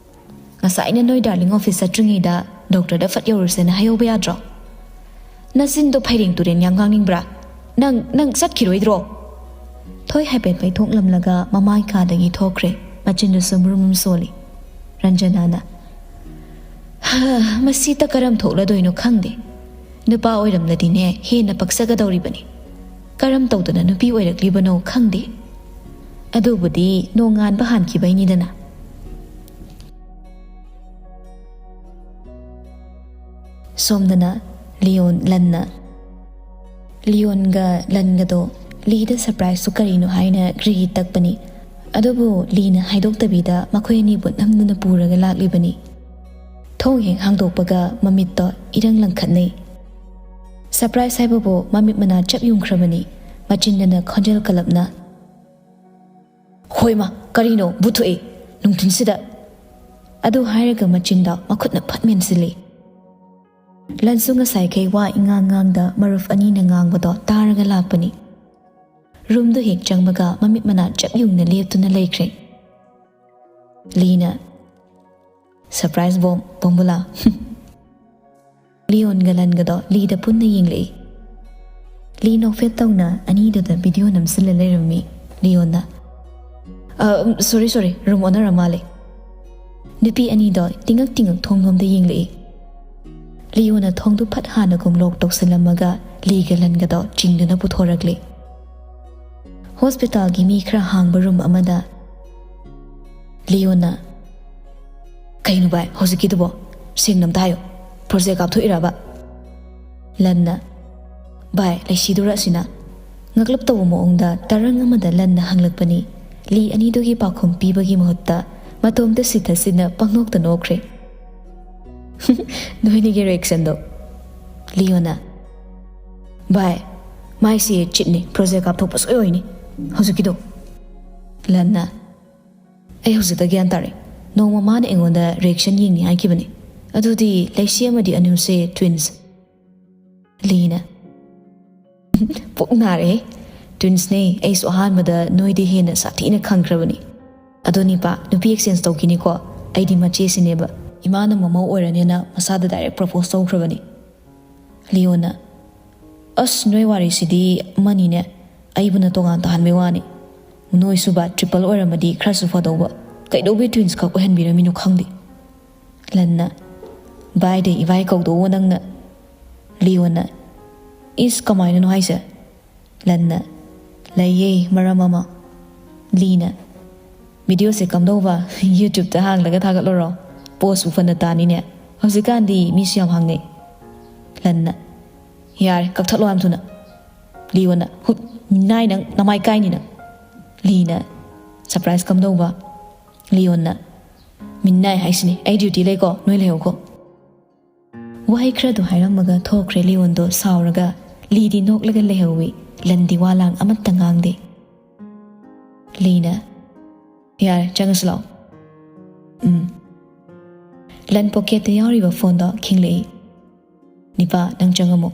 ꯉꯁꯥꯏꯅ ꯅꯣꯏ ꯗꯥꯔꯂꯤꯡ ꯑꯣꯐꯤꯁ ꯆꯠꯇ꯭ꯔꯤꯉꯩꯗ ꯗꯣꯛꯇꯔꯗ ꯐꯠ ꯌꯧꯔꯨꯁꯦꯅ ꯍꯥꯏꯍꯧꯕ ꯌꯥꯗ꯭ꯔꯣ? ꯅꯆꯤꯟꯗꯣ ꯐꯩꯔꯦꯡ ꯇꯨꯔꯦꯟ ꯌꯥꯝ ꯉꯥꯡꯅꯤꯡꯕ꯭ꯔꯥ? ꯅꯪ, ꯅꯪ ꯆꯠꯈꯤꯔꯣꯏꯗ꯭ꯔꯣ?" ꯊꯣꯏ ꯍꯥꯏꯐꯦꯠ ꯄꯩꯊꯣꯛꯂꯝꯂꯒ ꯃꯃꯥꯏ ꯀꯥꯗꯒꯤ ꯊꯣꯛꯈ꯭ꯔꯦ꯫ ꯃꯆꯤꯟꯗꯨꯁꯨ ꯃꯨꯔꯨꯝ ꯃꯨꯔꯨꯝ ꯁꯣꯜꯂꯤ꯫ ꯔꯟꯖꯅꯥꯅ, "ꯍꯥ, ꯃꯁꯤꯇ ꯀꯔꯝ ꯊꯣꯛꯂꯗꯣꯏꯅꯣ ꯈꯪꯗꯦ꯫ ꯅꯨꯄꯥ ꯑꯣꯏꯔꯝꯂꯗꯤꯅꯦ ꯍꯦꯟꯅ ꯄꯛꯆꯒꯗꯧꯔꯤꯕꯅꯤ꯫ ꯀꯔꯝ ꯇꯧꯗꯅ ꯅꯨꯄꯤ ꯑꯣꯏꯔꯛꯂꯤꯕꯅꯣ ꯈꯪꯗꯦ꯫ ꯑꯗꯨꯕꯨꯗꯤ ꯅꯣꯡꯉꯥꯟꯕ ꯍꯥꯟꯈꯤꯕꯩꯅꯤꯗꯅ꯫" ꯁꯣꯝꯗꯅ ꯂꯤꯌꯣꯟ ꯂꯟꯅ꯫ ꯂꯤꯌꯣꯟꯒ ꯂꯟꯒꯗꯣ ꯂꯤꯗ ꯁꯔꯄ꯭ꯔꯥꯏꯖꯇꯨ ꯀꯔꯤꯅꯣ ꯍꯥꯏꯅ ꯒ꯭ꯔꯤꯒꯤ ꯇꯛꯄꯅꯤ꯫ ꯑꯗꯨꯕꯨ ꯂꯤꯅ ꯍꯥꯏꯗꯣꯛꯇꯕꯤꯗ ꯃꯈꯣꯏ ꯑꯅꯤꯕꯨ ꯅꯝꯗꯨꯅ ꯄꯨꯔꯒ ꯂꯥꯛꯂꯤꯕꯅꯤ꯫ ꯊꯣꯡ ꯍꯦꯛ ꯍꯥꯡꯗꯣꯛꯄꯒ ꯃꯃꯤꯠꯇꯣ ꯏꯔꯪ ꯂꯪꯈꯠꯅꯩ꯫ ꯁꯔꯄ꯭ꯔꯥꯏꯖ ꯍꯥꯏꯕꯕꯨ ꯃꯃꯤꯠ ꯃꯅꯥ ꯆꯞ ꯌꯨꯡꯈ꯭ꯔꯕꯅꯤ꯫ ꯃꯆꯤꯟꯗꯅ ꯈꯣꯟꯖꯦꯜ ꯀꯜꯂꯞꯅ, "ꯍꯣꯏꯃ, ꯀꯔꯤꯅꯣ ꯕꯨꯠ ꯊꯣꯛꯏ ꯅꯨꯡꯊꯤꯟꯁꯤꯗ?" ꯑꯗꯨ ꯍꯥꯏꯔꯒ ꯃꯆꯤꯟꯗ ꯃꯈꯨꯠꯅ ꯐꯠ ꯃꯦꯟꯁꯤꯜꯂꯤ꯫ ꯂꯟꯁꯨ ꯉꯁꯥꯏꯈꯩ ꯋꯥ ꯏꯉꯥꯡ ꯉꯥꯡꯗ ꯃꯔꯨꯞ ꯑꯅꯤꯅ ꯉꯥꯡꯕꯗꯣ ꯇꯥꯔꯒ ꯂꯥꯛꯄꯅꯤ꯫ ꯔꯨꯝꯗꯨ ꯍꯦꯛ ꯆꯪꯕꯒ ꯃꯃꯤꯠ ꯃꯅꯥ ꯆꯞ ꯌꯨꯡꯅ ꯂꯦꯞꯇꯨꯅ ꯂꯩꯈ꯭ꯔꯦ꯫ ꯂꯤꯅ, "ꯁꯔꯄ꯭ꯔꯥꯏꯖ ꯕꯣꯝ, ꯕꯣꯝꯕꯨꯂꯥ!" ꯂꯤꯌꯣꯟꯒ ꯂꯟꯒꯗꯣ ꯂꯤꯗ ꯄꯨꯟꯅ ꯌꯦꯡꯂꯛꯏ꯫ ꯂꯤ ꯅꯣꯛꯐꯦꯠ ꯇꯧꯅ ꯑꯅꯤꯗꯨꯗ ꯚꯤꯗꯤꯑꯣ ꯅꯝꯁꯤꯜꯂ ꯂꯩꯔꯝꯃꯤ꯫ ꯂꯤꯌꯣꯟꯅ, "ꯑ, ꯁꯣꯔꯤ, ꯁꯣꯔꯤ, ꯔꯨꯝ ꯑꯣꯟꯅꯔ ꯃꯥꯜꯂꯦ꯫" ꯅꯨꯄꯤ ꯑꯅꯤꯗꯣ ꯇꯤꯡꯉꯛ ꯇꯤꯡꯉꯛ ꯊꯣꯡꯂꯣꯝꯗ ꯌꯦꯡꯂꯛꯏ꯫ ꯂꯤꯌꯣꯟꯅ ꯊꯣꯡꯗꯨ ꯐꯠ ꯍꯥꯟꯅꯒꯨꯝ ꯂꯣꯛ ꯇꯧꯁꯤꯜꯂꯝꯃꯒ ꯂꯤꯒ ꯂꯟꯒꯗꯣ ꯆꯤꯡꯗꯨꯅ ꯄꯨꯊꯣꯔꯛꯂꯤ꯫ ꯍꯣꯁꯄꯤꯇꯥꯜꯒꯤ ꯃꯤ ꯈꯔ ꯍꯥꯡꯕ ꯔꯨꯝ ꯑꯃꯗ ꯂꯤꯌꯣꯟꯅ, "ꯀꯩꯅꯣ ꯚꯥꯏ, ꯍꯧꯖꯤꯛꯀꯤꯗꯨꯕꯣ? ꯁꯦꯡꯅ ꯑꯝꯇ ꯍꯥꯏꯌꯣ꯫ ꯄ꯭ꯔꯣꯖꯦꯛ ꯀꯥꯞꯊꯣꯛꯏꯔꯕ?" ꯂꯟꯅ, "ꯚꯥꯏ, ꯂꯩꯁꯤꯗꯨꯔ ꯑꯁꯤꯅ?" ꯉꯛꯂꯞ ꯇꯧꯕ ꯃꯑꯣꯡꯗ ꯇꯔꯪ ꯑꯃꯗ ꯂꯟꯅ ꯍꯪꯂꯛꯄꯅꯤ꯫ ꯂꯤ ꯑꯅꯤꯗꯨꯒꯤ ꯄꯥꯎꯈꯨꯝ ꯄꯤꯕꯒꯤ ꯃꯍꯨꯠꯇ ꯃꯇꯣꯝꯇ ꯁꯤꯊ ꯁꯤꯠꯅ ꯄꯪꯅꯣꯛꯇ ꯅꯣꯛꯈ꯭ꯔꯦ꯫ "ꯅꯣꯏꯅꯤꯒꯤ ꯔꯤꯌꯦꯛꯁꯟꯗꯣ꯫" ꯂꯤꯌꯣꯅ, "ꯚꯥꯏ, ꯃꯥꯏꯁꯦ ꯆꯤꯠꯅꯤ, ꯄ꯭ꯔꯣꯖꯦꯛ ꯀꯥꯞꯊꯣꯛꯄ ꯁꯣꯏ ꯑꯣꯏꯅꯤ ꯍꯧꯖꯤꯛꯀꯤꯗꯣ꯫" ꯂꯟꯅ, "ꯑꯩ ꯍꯧꯖꯤꯛꯇ ꯒ꯭ꯌꯥꯟ ꯇꯥꯔꯦ꯫ ꯅꯣꯡꯃ ꯃꯥꯅ ꯑꯩꯉꯣꯟꯗ ꯔꯤꯌꯦꯛꯁꯟ ꯌꯦꯡꯅꯤ ꯍꯥꯏꯈꯤꯕꯅꯤ꯫ ꯑꯗꯨꯗꯤ ꯂꯩꯁꯤ ꯑꯃꯗꯤ ꯑꯅꯨꯁꯦ ꯇ꯭ꯋꯤꯟꯁ꯫" ꯂꯤꯅ, "ꯄꯨꯛ ꯅꯥꯔꯦꯍꯦ꯫ ꯇ꯭ꯋꯤꯟꯁꯅꯦ, ꯑꯩꯁꯨ ꯑꯍꯥꯟꯕꯗ ꯅꯣꯏꯗꯤ ꯍꯦꯟꯅ ꯁꯥꯊꯤꯅ ꯈꯪꯈ꯭ꯔꯕꯅꯤ꯫ ꯑꯗꯣ ꯅꯤꯄꯥ, ꯅꯨꯄꯤ ꯑꯦꯛꯁꯆꯦꯟꯖ ꯇꯧꯈꯤꯅꯤꯀꯣ꯫ ꯑꯩꯗꯤ ꯃꯆꯦꯁꯤꯅꯦꯕ꯫ ꯏꯃꯥꯅ ꯃꯃꯧ ꯑꯣꯏꯔꯅꯦꯅ ꯃꯁꯥꯗ ꯗꯥꯏꯔꯦꯛ ꯄ꯭ꯔꯄꯣꯁ ꯇꯧꯈ꯭ꯔꯕꯅꯤ꯫" ꯂꯤꯌꯣꯅ, "ꯑꯁ, ꯅꯣꯏ ꯋꯥꯔꯤꯁꯤꯗꯤ ꯑꯃꯅꯤꯅꯦ꯫ ꯑꯩꯕꯨꯅ ꯇꯣꯉꯥꯟ ꯇꯥꯍꯟꯕꯩ ꯋꯥꯅꯤ꯫ ꯅꯣꯏꯁꯨꯕ ꯇ꯭ꯔꯤꯄꯜ ꯑꯣꯏꯔꯝꯃꯗꯤ ꯈꯔꯁꯨ ꯐꯗꯧꯕ꯫ ꯀꯩꯗꯧꯕꯩ ꯇ꯭ꯋꯤꯟꯁ ꯈꯛ ꯑꯣꯏꯍꯟꯕꯤꯔꯝꯃꯤꯅꯣ ꯈꯪꯗꯦ꯫" ꯂꯟꯅ, "ꯚꯥꯏꯗ ꯏꯚꯥꯏ ꯀꯧꯗꯧꯕ ꯅꯪꯅ꯫" ꯂꯤꯌꯣꯅ, "ꯏꯁ, ꯀꯃꯥꯏꯅꯅꯣ ꯍꯥꯏꯁꯦ?" ꯂꯟꯅ, "ꯂꯩꯌꯦ ꯃꯔꯝ ꯑꯃ꯫" ꯂꯤꯅ, "ꯚꯤꯗꯤꯑꯣꯁꯦ ꯀꯝꯗꯧꯕ? YouTubeꯇ ꯍꯥꯡꯂꯒ ꯊꯥꯒꯠꯂꯣꯔꯣ? ꯄꯣꯁꯄꯨ ꯐꯅ ꯇꯥꯅꯤꯅꯦ꯫ ꯍꯧꯖꯤꯛꯀꯥꯟꯗꯤ ꯃꯤꯁꯨ ꯌꯥꯝ ꯍꯥꯡꯅꯩ꯫" ꯂꯟꯅ, "ꯌꯥꯔꯦ, ꯀꯛꯊꯠꯂꯣ ꯌꯥꯝ ꯊꯨꯅ꯫" ꯂꯤꯌꯣꯟꯅ, "ꯍꯨꯠ, ꯃꯤꯅꯥꯏ ꯅꯪ, ꯅꯃꯥꯏ ꯀꯥꯏꯅꯤ ꯅꯪ꯫" ꯂꯤꯅ, "ꯁꯔꯄ꯭ꯔꯥꯏꯁ ꯀꯝꯗꯧꯕ?" ꯂꯤꯌꯣꯟꯅ, "ꯃꯤꯅꯥꯏ ꯍꯥꯏꯁꯤꯅꯤ, ꯑꯩ ꯗ꯭ꯌꯨꯇꯤ ꯂꯩꯀꯣ, ꯅꯣꯏ ꯂꯩꯍꯧꯀꯣ꯫" ꯋꯥꯍꯩ ꯈꯔꯗꯣ ꯍꯥꯏꯔꯝꯃꯒ ꯊꯣꯛꯈ꯭ꯔꯦ ꯂꯤꯌꯣꯟꯗꯣ ꯁꯥꯎꯔꯒ꯫ ꯂꯤꯗꯤ ꯅꯣꯛꯂꯒ ꯂꯩꯍꯧꯋꯤ꯫ ꯂꯟꯗꯤ ꯋꯥ ꯂꯥꯡ ꯑꯃꯠꯇ ꯉꯥꯡꯗꯦ꯫ ꯂꯤꯅ, "ꯌꯥꯔꯦ, ꯆꯪꯉꯁꯤ ꯂꯥꯛꯑꯣ꯫" ꯎꯝ꯫ ꯂꯟ ꯄꯣꯀꯦꯠꯇ ꯌꯥꯎꯔꯤꯕ ꯐꯣꯟꯗꯣ ꯈꯤꯡꯂꯛꯏ꯫ "ꯅꯤꯄꯥ, ꯅꯪ ꯆꯪꯉꯝꯃꯣ꯫"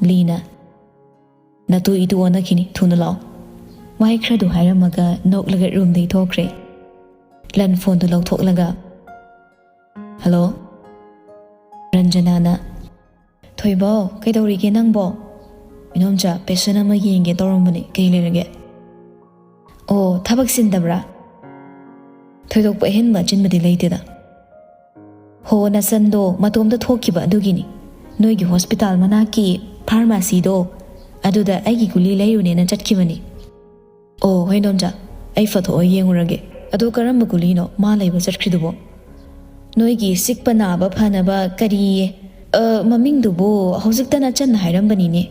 ꯂꯤꯅ, "ꯅꯇꯨ ꯏꯇꯨ ꯑꯣꯟꯅꯈꯤꯅꯤ, ꯊꯨꯅ ꯂꯥꯛꯑꯣ꯫" ꯋꯥꯍꯩ ꯈꯔꯗꯨ ꯍꯥꯏꯔꯝꯃꯒ ꯅꯣꯛꯂꯒ ꯔꯨꯝꯗꯒꯤ ꯊꯣꯛꯈ꯭ꯔꯦ꯫ ꯂꯟ ꯐꯣꯟꯗꯨ ꯂꯧꯊꯣꯛꯂꯒ, "ꯍꯜꯂꯣ?" ꯔꯟꯖꯅꯥꯅ, "ꯊꯣꯏꯕꯧ, ꯀꯩꯗꯧꯔꯤꯒꯦ ꯅꯪꯕꯣ?" "ꯏꯅꯣꯝꯆꯥ, ꯄꯦꯁꯦꯟ ꯑꯃ ꯌꯦꯡꯒꯦ ꯇꯧꯔꯝꯕꯅꯦ, ꯀꯩ ꯂꯩꯔꯒꯦ?" "ꯑꯣ, ꯊꯕꯛ ꯆꯤꯟꯗꯕ꯭ꯔꯥ?" "ꯊꯣꯏꯗꯣꯛꯄ ꯑꯍꯦꯟꯕ ꯑꯆꯤꯟꯕꯗꯤ ꯂꯩꯇꯦꯗ꯫" "ꯍꯣ, ꯅꯆꯟꯗꯣ ꯃꯇꯣꯝꯇ ꯊꯣꯛꯈꯤꯕ ꯑꯗꯨꯒꯤꯅꯤ꯫ ꯅꯣꯏꯒꯤ ꯍꯣꯁꯄꯤꯇꯥꯜ ꯃꯅꯥꯛꯀꯤ ꯐꯥꯔꯃꯥꯁꯤꯗꯣ, ꯑꯗꯨꯗ ꯑꯩꯒꯤ ꯒꯨꯂꯤ ꯂꯩꯔꯨꯅꯦꯅ ꯆꯠꯈꯤꯕꯅꯤ꯫" "ꯑꯣ, ꯍꯣꯏ ꯏꯅꯣꯝꯆꯥ, ꯑꯩ ꯐꯊꯣꯛꯑ ꯌꯦꯡꯉꯨꯔꯒꯦ꯫ ꯑꯗꯣ ꯀꯔꯝꯕ ꯒꯨꯂꯤꯅꯣ ꯃꯥ ꯂꯩꯕ ꯆꯠꯈ꯭ꯔꯤꯗꯨꯕꯣ?" "ꯅꯣꯏꯒꯤ ꯆꯤꯛꯄ ꯅꯥꯕ ꯐꯅꯕ ꯀꯔꯤꯌꯦ? ꯑ, ꯃꯃꯤꯡꯗꯨꯕꯨ ꯍꯧꯖꯤꯛꯇ ꯅꯆꯟꯅ ꯍꯥꯏꯔꯝꯕꯅꯤꯅꯦ꯫"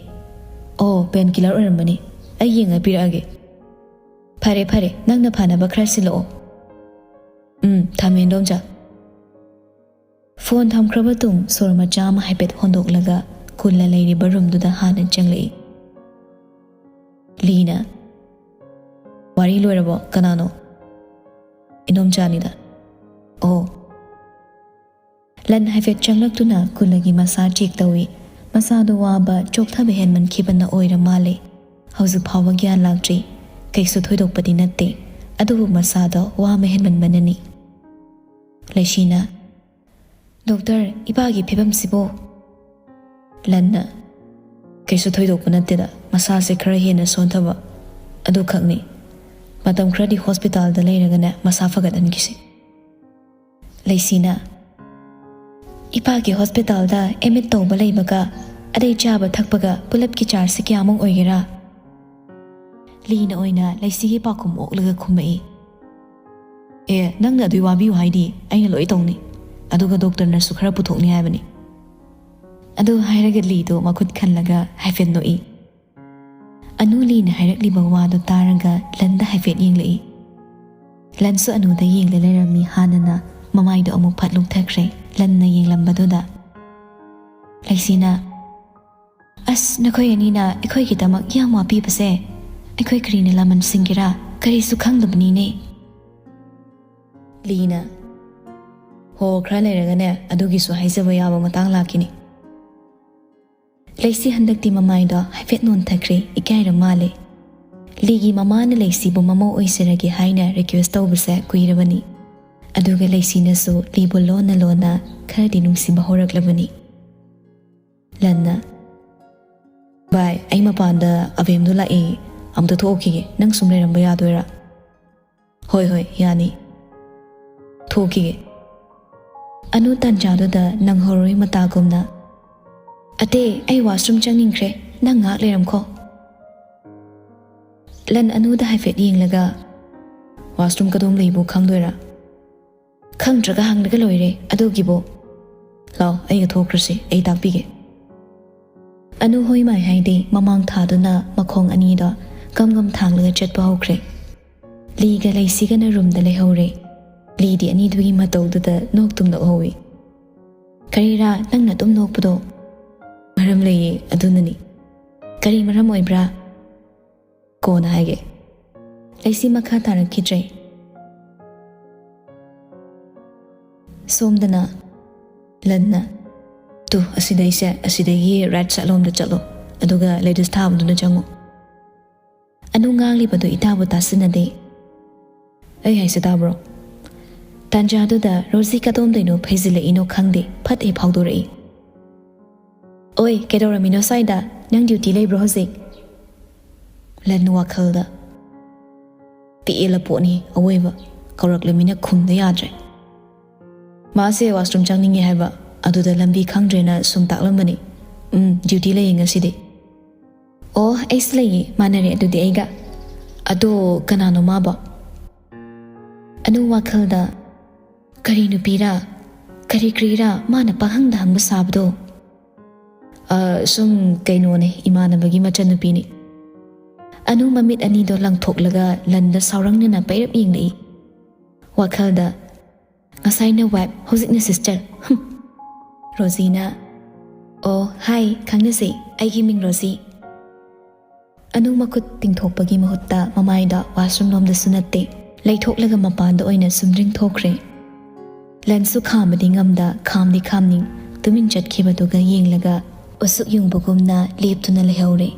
"ꯑꯣ, ꯄꯦꯟ ꯀꯤꯂꯔ ꯑꯣꯏꯔꯝꯃꯅꯤ꯫ ꯑꯩ ꯌꯦꯡꯉ ꯄꯤꯔꯛꯑꯒꯦ꯫" "ꯐꯔꯦ, ꯐꯔꯦ, ꯅꯪꯅ ꯐꯅꯕ ꯈꯔ ꯁꯤꯜꯂꯛꯑꯣ꯫" "ꯎꯝ, ꯊꯝꯃꯦ, ꯏꯟꯗꯣꯝꯆꯥ꯫" ꯐꯣꯟ ꯊꯝꯈ꯭ꯔꯕ ꯇꯨꯡ ꯁꯣꯔ ꯃꯆꯥ ꯑꯃ ꯍꯥꯏꯐꯦꯠ ꯍꯣꯟꯗꯣꯛꯂꯒ ꯀꯨꯜꯂ ꯂꯩꯔꯤꯕ ꯔꯨꯝꯗꯨꯗ ꯍꯥꯟꯅ ꯆꯪꯂꯛꯏ꯫ ꯂꯤꯅ, "ꯋꯥꯔꯤ ꯂꯣꯏꯔꯕꯣ? ꯀꯅꯥꯅꯣ?" "ꯏꯅꯣꯝꯆꯥꯅꯤꯗ꯫" "ꯑꯣ꯫" ꯂꯟ ꯍꯥꯏꯐꯦꯠ ꯆꯪꯂꯛꯇꯨꯅ ꯀꯨꯜꯂꯒꯤ ꯃꯁꯥ ꯆꯦꯛ ꯇꯧꯏ꯫ ꯃꯁꯥꯗꯣ ꯋꯥꯕ, ꯆꯣꯛꯊꯕ ꯍꯦꯟꯃꯟꯈꯤꯕꯅ ꯑꯣꯏꯔ ꯃꯥꯜꯂꯦ꯫ ꯍꯧꯖꯤꯛ ꯐꯥꯎꯕ ꯒ꯭ꯌꯥꯟ ꯂꯥꯛꯇ꯭ꯔꯤ꯫ ꯀꯩꯁꯨ ꯊꯣꯏꯗꯣꯛꯄꯗꯤ ꯅꯠꯇꯦ, ꯑꯗꯨꯕꯨ ꯃꯁꯥꯗꯣ ꯋꯥꯕ ꯍꯦꯟꯃꯟꯕꯅꯅꯤ꯫ ꯂꯩꯁꯤꯅ, "ꯗꯣꯛꯇꯔ, ꯏꯄꯥꯒꯤ ꯐꯤꯕꯝꯁꯤꯕꯨ?" ꯂꯟꯅ, "ꯀꯩꯁꯨ ꯊꯣꯏꯗꯣꯛꯄ ꯅꯠꯇꯦꯗ, ꯃꯁꯥꯁꯦ ꯈꯔ ꯍꯦꯟꯅ ꯁꯣꯟꯊꯕ, ꯑꯗꯨꯈꯛꯅꯤ꯫ ꯃꯇꯝ ꯈꯔꯗꯤ ꯍꯣꯁꯄꯤꯇꯥꯜꯗ ꯂꯩꯔꯒꯅꯦ, ꯃꯁꯥ ꯐꯒꯠꯍꯟꯈꯤꯁꯤ꯫" ꯂꯩꯁꯤꯅ, "ꯏꯄꯥꯒꯤ ꯍꯣꯁꯄꯤꯇꯥꯜꯗ ꯑꯦꯗꯃꯤꯠ ꯇꯧꯕ ꯂꯩꯕꯒ ꯑꯗꯩ ꯆꯥꯕ ꯊꯛꯄꯒ ꯄꯨꯂꯞꯀꯤ ꯆꯥꯔꯖꯁꯦ ꯀꯌꯥꯃꯨꯛ ꯑꯣꯏꯒꯦꯔꯥ?" ꯂꯤꯅ ꯑꯣꯏꯅ ꯂꯩꯁꯤꯒꯤ ꯄꯥꯎꯈꯨꯝ ꯑꯣꯛꯂꯒ ꯈꯨꯝꯃꯛꯏ꯫ "ꯑꯦ, ꯅꯪꯅ ꯑꯗꯨꯏ ꯋꯥꯕꯤꯌꯨ ꯍꯥꯏꯗꯤ ꯑꯩꯅ ꯂꯣꯏ ꯇꯧꯅꯤ꯫ ꯑꯗꯨꯒ ꯗꯣꯛꯇꯔꯅꯁꯨ ꯈꯔ ꯄꯨꯊꯣꯛꯅꯤ ꯍꯥꯏꯕꯅꯤ꯫" ꯑꯗꯨ ꯍꯥꯏꯔꯒ ꯂꯤꯗꯣ ꯃꯈꯨꯠ ꯈꯜꯂꯒ ꯍꯥꯏꯐꯦꯠ ꯅꯣꯛꯏ꯫ ꯑꯅꯨ ꯂꯤꯅ ꯍꯥꯏꯔꯛꯂꯤꯕ ꯋꯥꯗꯣ ꯇꯥꯔꯒ ꯂꯟꯗ ꯍꯥꯏꯐꯦꯠ ꯌꯦꯡꯂꯛꯏ꯫ ꯂꯟꯁꯨ ꯑꯅꯨꯗ ꯌꯦꯡꯂ ꯂꯩꯔꯝꯃꯤ꯫ ꯍꯥꯟꯅꯅ ꯃꯃꯥꯏꯗꯣ ꯑꯃꯨꯛ ꯐꯠ ꯂꯨꯞꯊꯈ꯭ꯔꯦ꯫ ꯂꯟꯅ ꯌꯦꯡꯂꯝꯕꯗꯨꯗ ꯂꯩꯁꯤꯅ, "ꯑꯁ, ꯅꯈꯣꯏ ꯑꯅꯤꯅ ꯑꯩꯈꯣꯏꯒꯤꯗꯃꯛ ꯌꯥꯝ ꯋꯥꯕꯤꯕꯁꯦ ꯑꯩꯈꯣꯏ ꯀꯔꯤꯅ ꯂꯥꯃꯟꯁꯤꯟꯒꯦꯔꯥ? ꯀꯔꯤꯁꯨ ꯈꯪꯗꯕꯅꯤꯅꯦ꯫" ꯂꯤꯅ, "ꯍꯣ, ꯈꯔ ꯂꯩꯔꯒꯅꯦ ꯑꯗꯨꯒꯤꯁꯨ ꯍꯥꯏꯖꯕ ꯌꯥꯕ ꯃꯇꯥꯡ ꯂꯥꯛꯈꯤꯅꯤ꯫" ꯂꯩꯁꯤ ꯍꯟꯗꯛꯇꯤ ꯃꯃꯥꯏꯗꯣ ꯍꯥꯏꯐꯦꯠ ꯅꯣꯟꯊꯈ꯭ꯔꯦ, ꯏꯀꯥꯏꯔ ꯃꯥꯜꯂꯦ꯫ ꯂꯤꯒꯤ ꯃꯃꯥꯅ ꯂꯩꯁꯤꯕꯨ ꯃꯃꯧ ꯑꯣꯏꯖꯔꯒꯦ ꯍꯥꯏꯅ ꯔꯤꯀ꯭ꯋꯦꯁ ꯇꯧꯕꯁꯦ ꯀꯨꯏꯔꯕꯅꯤ꯫ ꯑꯗꯨꯒ ꯂꯩꯁꯤꯅꯁꯨ ꯂꯤꯕꯨ ꯂꯣꯟꯅ ꯂꯣꯟꯅ ꯈꯔꯗꯤ ꯅꯨꯡꯁꯤꯕ ꯍꯧꯔꯛꯂꯕꯅꯤ꯫ ꯂꯟꯅ, "ꯚꯥꯏ, ꯑꯩ ꯃꯄꯥꯟꯗ ꯑꯕꯦꯝꯗꯣ ꯂꯥꯛꯏ, ꯑꯝꯇ ꯊꯣꯛꯎꯈꯤꯒꯦ, ꯅꯪ ꯁꯨꯝ ꯂꯩꯔꯝꯕ ꯌꯥꯗꯣꯏꯔꯥ?" "ꯍꯣꯏ, ꯍꯣꯏ, ꯌꯥꯅꯤ꯫ ꯊꯣꯛꯈꯤꯒꯦ꯫" ꯑꯅꯨ ꯇꯥꯟꯖꯥꯗꯨꯗ ꯅꯪꯍꯧꯔꯣꯏ ꯃꯇꯥꯒꯨꯝꯅ, "ꯑꯇꯦ, ꯑꯩ ꯋꯥꯁꯔꯨꯝ ꯆꯪꯅꯤꯡꯈ꯭ꯔꯦ, ꯅꯪ ꯉꯥꯏꯍꯥꯛ ꯂꯩꯔꯝꯈꯣ꯫" ꯂꯟ ꯑꯅꯨꯗ ꯍꯥꯏꯐꯦꯠ ꯌꯦꯡꯂꯒ, "ꯋꯥꯁꯔꯨꯝ ꯀꯗꯣꯝ ꯂꯩꯕꯨ ꯈꯪꯗꯣꯏꯔꯥ?" "ꯈꯪꯗ꯭ꯔꯒ ꯍꯪꯂꯒ ꯂꯣꯏꯔꯦ ꯑꯗꯨꯒꯤꯕꯨ꯫ ꯂꯥꯎ, ꯑꯩꯒ ꯊꯣꯛꯈ꯭ꯔꯁꯤ, ꯑꯩ ꯇꯥꯛꯄꯤꯒꯦ꯫" ꯑꯅꯨ ꯍꯣꯏ ꯃꯥꯏ ꯍꯥꯏꯗꯤ ꯃꯃꯥꯡ ꯊꯥꯗꯨꯅ ꯃꯈꯣꯡ ꯑꯅꯤꯗꯣ ꯀꯝ ꯀꯝ ꯊꯥꯡꯂꯒ ꯆꯠꯄ ꯍꯧꯈ꯭ꯔꯦ꯫ ꯂꯤꯒ ꯂꯩꯁꯤꯒꯅ ꯔꯨꯝꯗ ꯂꯩꯍꯧꯔꯦ꯫ ꯂꯤꯗꯤ ꯑꯅꯤꯗꯨꯒꯤ ꯃꯇꯧꯗꯨꯗ ꯅꯣꯛꯇꯨꯝ ꯅꯣꯛꯍꯧꯏ꯫ "ꯀꯔꯤꯔꯥ ꯅꯪꯅ ꯑꯗꯨꯝ ꯅꯣꯛꯄꯗꯣ?" "ꯃꯔꯝ ꯂꯩꯌꯦ, ꯑꯗꯨꯅꯅꯤ꯫" "ꯀꯔꯤ ꯃꯔꯝ ꯑꯣꯏꯕ꯭ꯔꯥ?" "ꯀꯣꯟꯅ ꯍꯥꯏꯒꯦ꯫" ꯂꯩꯁꯤ ꯃꯈꯥ ꯇꯥꯔꯛꯈꯤꯗ꯭ꯔꯦ꯫ ꯁꯣꯝꯗꯅ ꯂꯟꯅ, "ꯇꯨ, ꯑꯁꯤꯗꯩꯁꯦ, ꯑꯁꯤꯗꯒꯤ ꯔꯥꯏꯠ ꯁꯥꯏꯠ ꯂꯣꯝꯗ ꯆꯠꯂꯣ, ꯑꯗꯨꯒ ꯂꯦꯗꯤꯁ ꯊꯥꯕꯗꯨꯅ ꯆꯪꯉꯣ꯫" ꯑꯅꯨ ꯉꯥꯡꯂꯤꯕꯗꯨ ꯏꯇꯥꯕꯨ ꯇꯥꯁꯤꯟꯅꯗꯦ꯫ "ꯑꯩ ꯍꯥꯏꯁꯦ ꯇꯥꯕ꯭ꯔꯣ?" ꯇꯥꯟꯖꯥꯗꯨꯗ ꯔꯣꯖꯤ ꯀꯗꯣꯝꯗꯩꯅꯣ ꯐꯩꯖꯤꯜꯂꯛꯏꯅꯣ ꯈꯪꯗꯦ, ꯐꯠ ꯍꯦꯛ ꯐꯥꯎꯗꯣꯔꯛꯏ꯫ "ꯑꯣꯏ, ꯀꯩꯗꯧꯔꯝꯃꯤꯅꯣ ꯁ꯭ꯋꯥꯏꯗ? ꯅꯪ ꯗ꯭ꯌꯨꯇꯤ ꯂꯩꯕ꯭ꯔꯣ ꯍꯧꯖꯤꯛ?" ꯂꯟ ꯋꯥꯈꯜꯗ, "ꯄꯤꯛꯑꯦꯂ ꯄꯣꯠꯅꯤ ꯑꯋꯣꯏꯕ, ꯀꯧꯔꯛꯂꯃꯤꯅ ꯈꯨꯝꯗ ꯌꯥꯗ꯭ꯔꯦ꯫ ꯃꯥꯁꯦ ꯋꯥꯁꯔꯨꯝ ꯆꯪꯅꯤꯡꯉꯦ ꯍꯥꯏꯕ, ꯑꯗꯨꯗ ꯂꯝꯕꯤ ꯈꯪꯗ꯭ꯔꯦꯅ ꯁꯨꯝ ꯇꯥꯛꯂꯝꯕꯅꯤ꯫ ꯎꯝ, ꯗ꯭ꯌꯨꯇꯤ ꯂꯩꯌꯦ ꯉꯁꯤꯗꯤ꯫" "ꯑꯣ, ꯑꯩꯁꯨ ꯂꯩꯌꯦ, ꯃꯥꯟꯅꯔꯦ ꯑꯗꯨꯗꯤ ꯑꯩꯒ꯫ ꯑꯗꯣ ꯀꯅꯥꯅꯣ ꯃꯥꯕꯣ?" ꯑꯅꯨ ꯋꯥꯈꯜꯗ, "ꯀꯔꯤ ꯅꯨꯄꯤꯔꯥ? ꯀꯔꯤ ꯀꯔꯤꯔꯥ ꯃꯥꯅ ꯄꯥꯍꯪꯗ ꯍꯪꯕ ꯁꯥꯕꯗꯣ?" "ꯑ, ꯁꯨꯝ ꯀꯩꯅꯣꯅꯦ, ꯏꯃꯥꯟꯅꯕꯒꯤ ꯃꯆꯟꯅꯨꯄꯤꯅꯤ"꯫ ꯑꯅꯨ ꯃꯃꯤꯠ ꯑꯅꯤꯗꯣ ꯂꯪꯊꯣꯛꯂꯒ ꯂꯟꯗ ꯁꯥꯎꯔꯪꯅꯅ ꯄꯩꯔꯞ ꯌꯦꯡꯂꯛꯏ꯫ ꯋꯥꯈꯜꯗ, "ꯉꯁꯥꯏꯅ wife, ꯍꯧꯖꯤꯛꯅ sister꯫ ꯍꯨꯝ"꯫ ꯔꯣꯖꯤꯅ, "ꯑꯣ, hi, ꯈꯪꯅꯁꯦ, ꯑꯩꯒꯤ ꯃꯤꯡ ꯔꯣꯖꯤ"꯫ ꯑꯅꯨ ꯃꯈꯨꯠ ꯇꯤꯡꯊꯣꯛꯄꯒꯤ ꯃꯍꯨꯠꯇ ꯃꯃꯥꯏꯗ washroom ꯂꯣꯝꯗꯁꯨ ꯅꯠꯇꯦ, ꯂꯩꯊꯣꯛꯂꯒ ꯃꯄꯥꯟꯗ ꯑꯣꯏꯅ ꯁꯨꯝꯗ꯭ꯔꯤꯡ ꯊꯣꯛꯈ꯭ꯔꯦ꯫ ꯂꯟꯁꯨ ꯈꯥꯝꯕꯗꯤ ꯉꯝꯗ, ꯈꯥꯝꯗꯤ ꯈꯥꯝꯅꯤꯡ, ꯇꯨꯃꯤꯟ ꯆꯠꯈꯤꯕꯗꯨꯒ ꯌꯦꯡꯂꯒ ꯎꯁꯨꯛ ꯌꯨꯡꯕꯒꯨꯝꯅ ꯂꯦꯞꯇꯨꯅ ꯂꯩꯍꯧꯔꯦ꯫